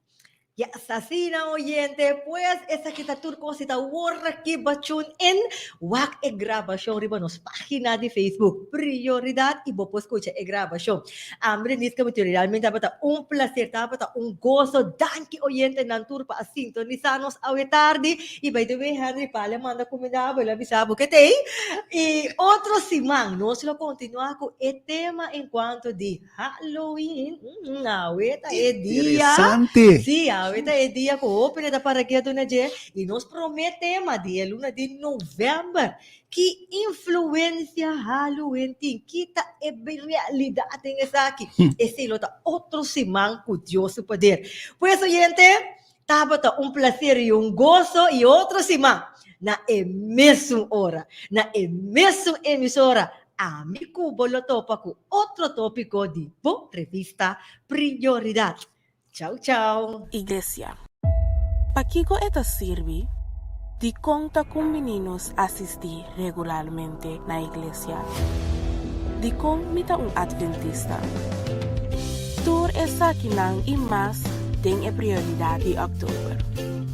Yes, asina oyente, pues esaki ta tur cos y ta wor aki ba tune in, wak e grabacion riba nos pagina di Facebook Prioridad y bo por scucha e grabacion. Ambre Niska mi realmente tabata un placer, tabata un gozo. Danki oyentenan tur pa a sintonisa nos awe tardi y by the way Henry Pale manda cuminda bo, el a bisa bo ke t'ey. Y otro siman nos lo continua cu e tema en cuanto di Halloween, awe ta e dia. Interesante. Sí, awe ta e dia ku hopi ta para ketu na dje i nos promé tema di e luna di novèmber. Ki influensia Halloween tin? Ki ta e realidat den esaki? Esei lo ta otro siman ku Dios su poder. Pues oyente, tabata un plaser i un goso i otro siman na e mesun ora, na e mesun emisora, ami ku bo lo topa ku otro tópiko di bo revista Prioridat. Chau chau! Iglesia. Pakiko e ta sirbi? Dikon ta kumbiní nos asistí regularmente na iglesia? Dikon mi ta un atventista? Tur esakinan i mas den e Prioridat di òktober.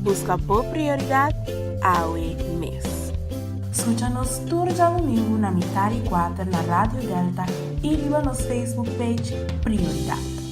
Buska bo prioridat awe mes! Skucha nos tur djadumingu na mitar i kuater na Radio Delta i riba nos Facebook page Prioridat.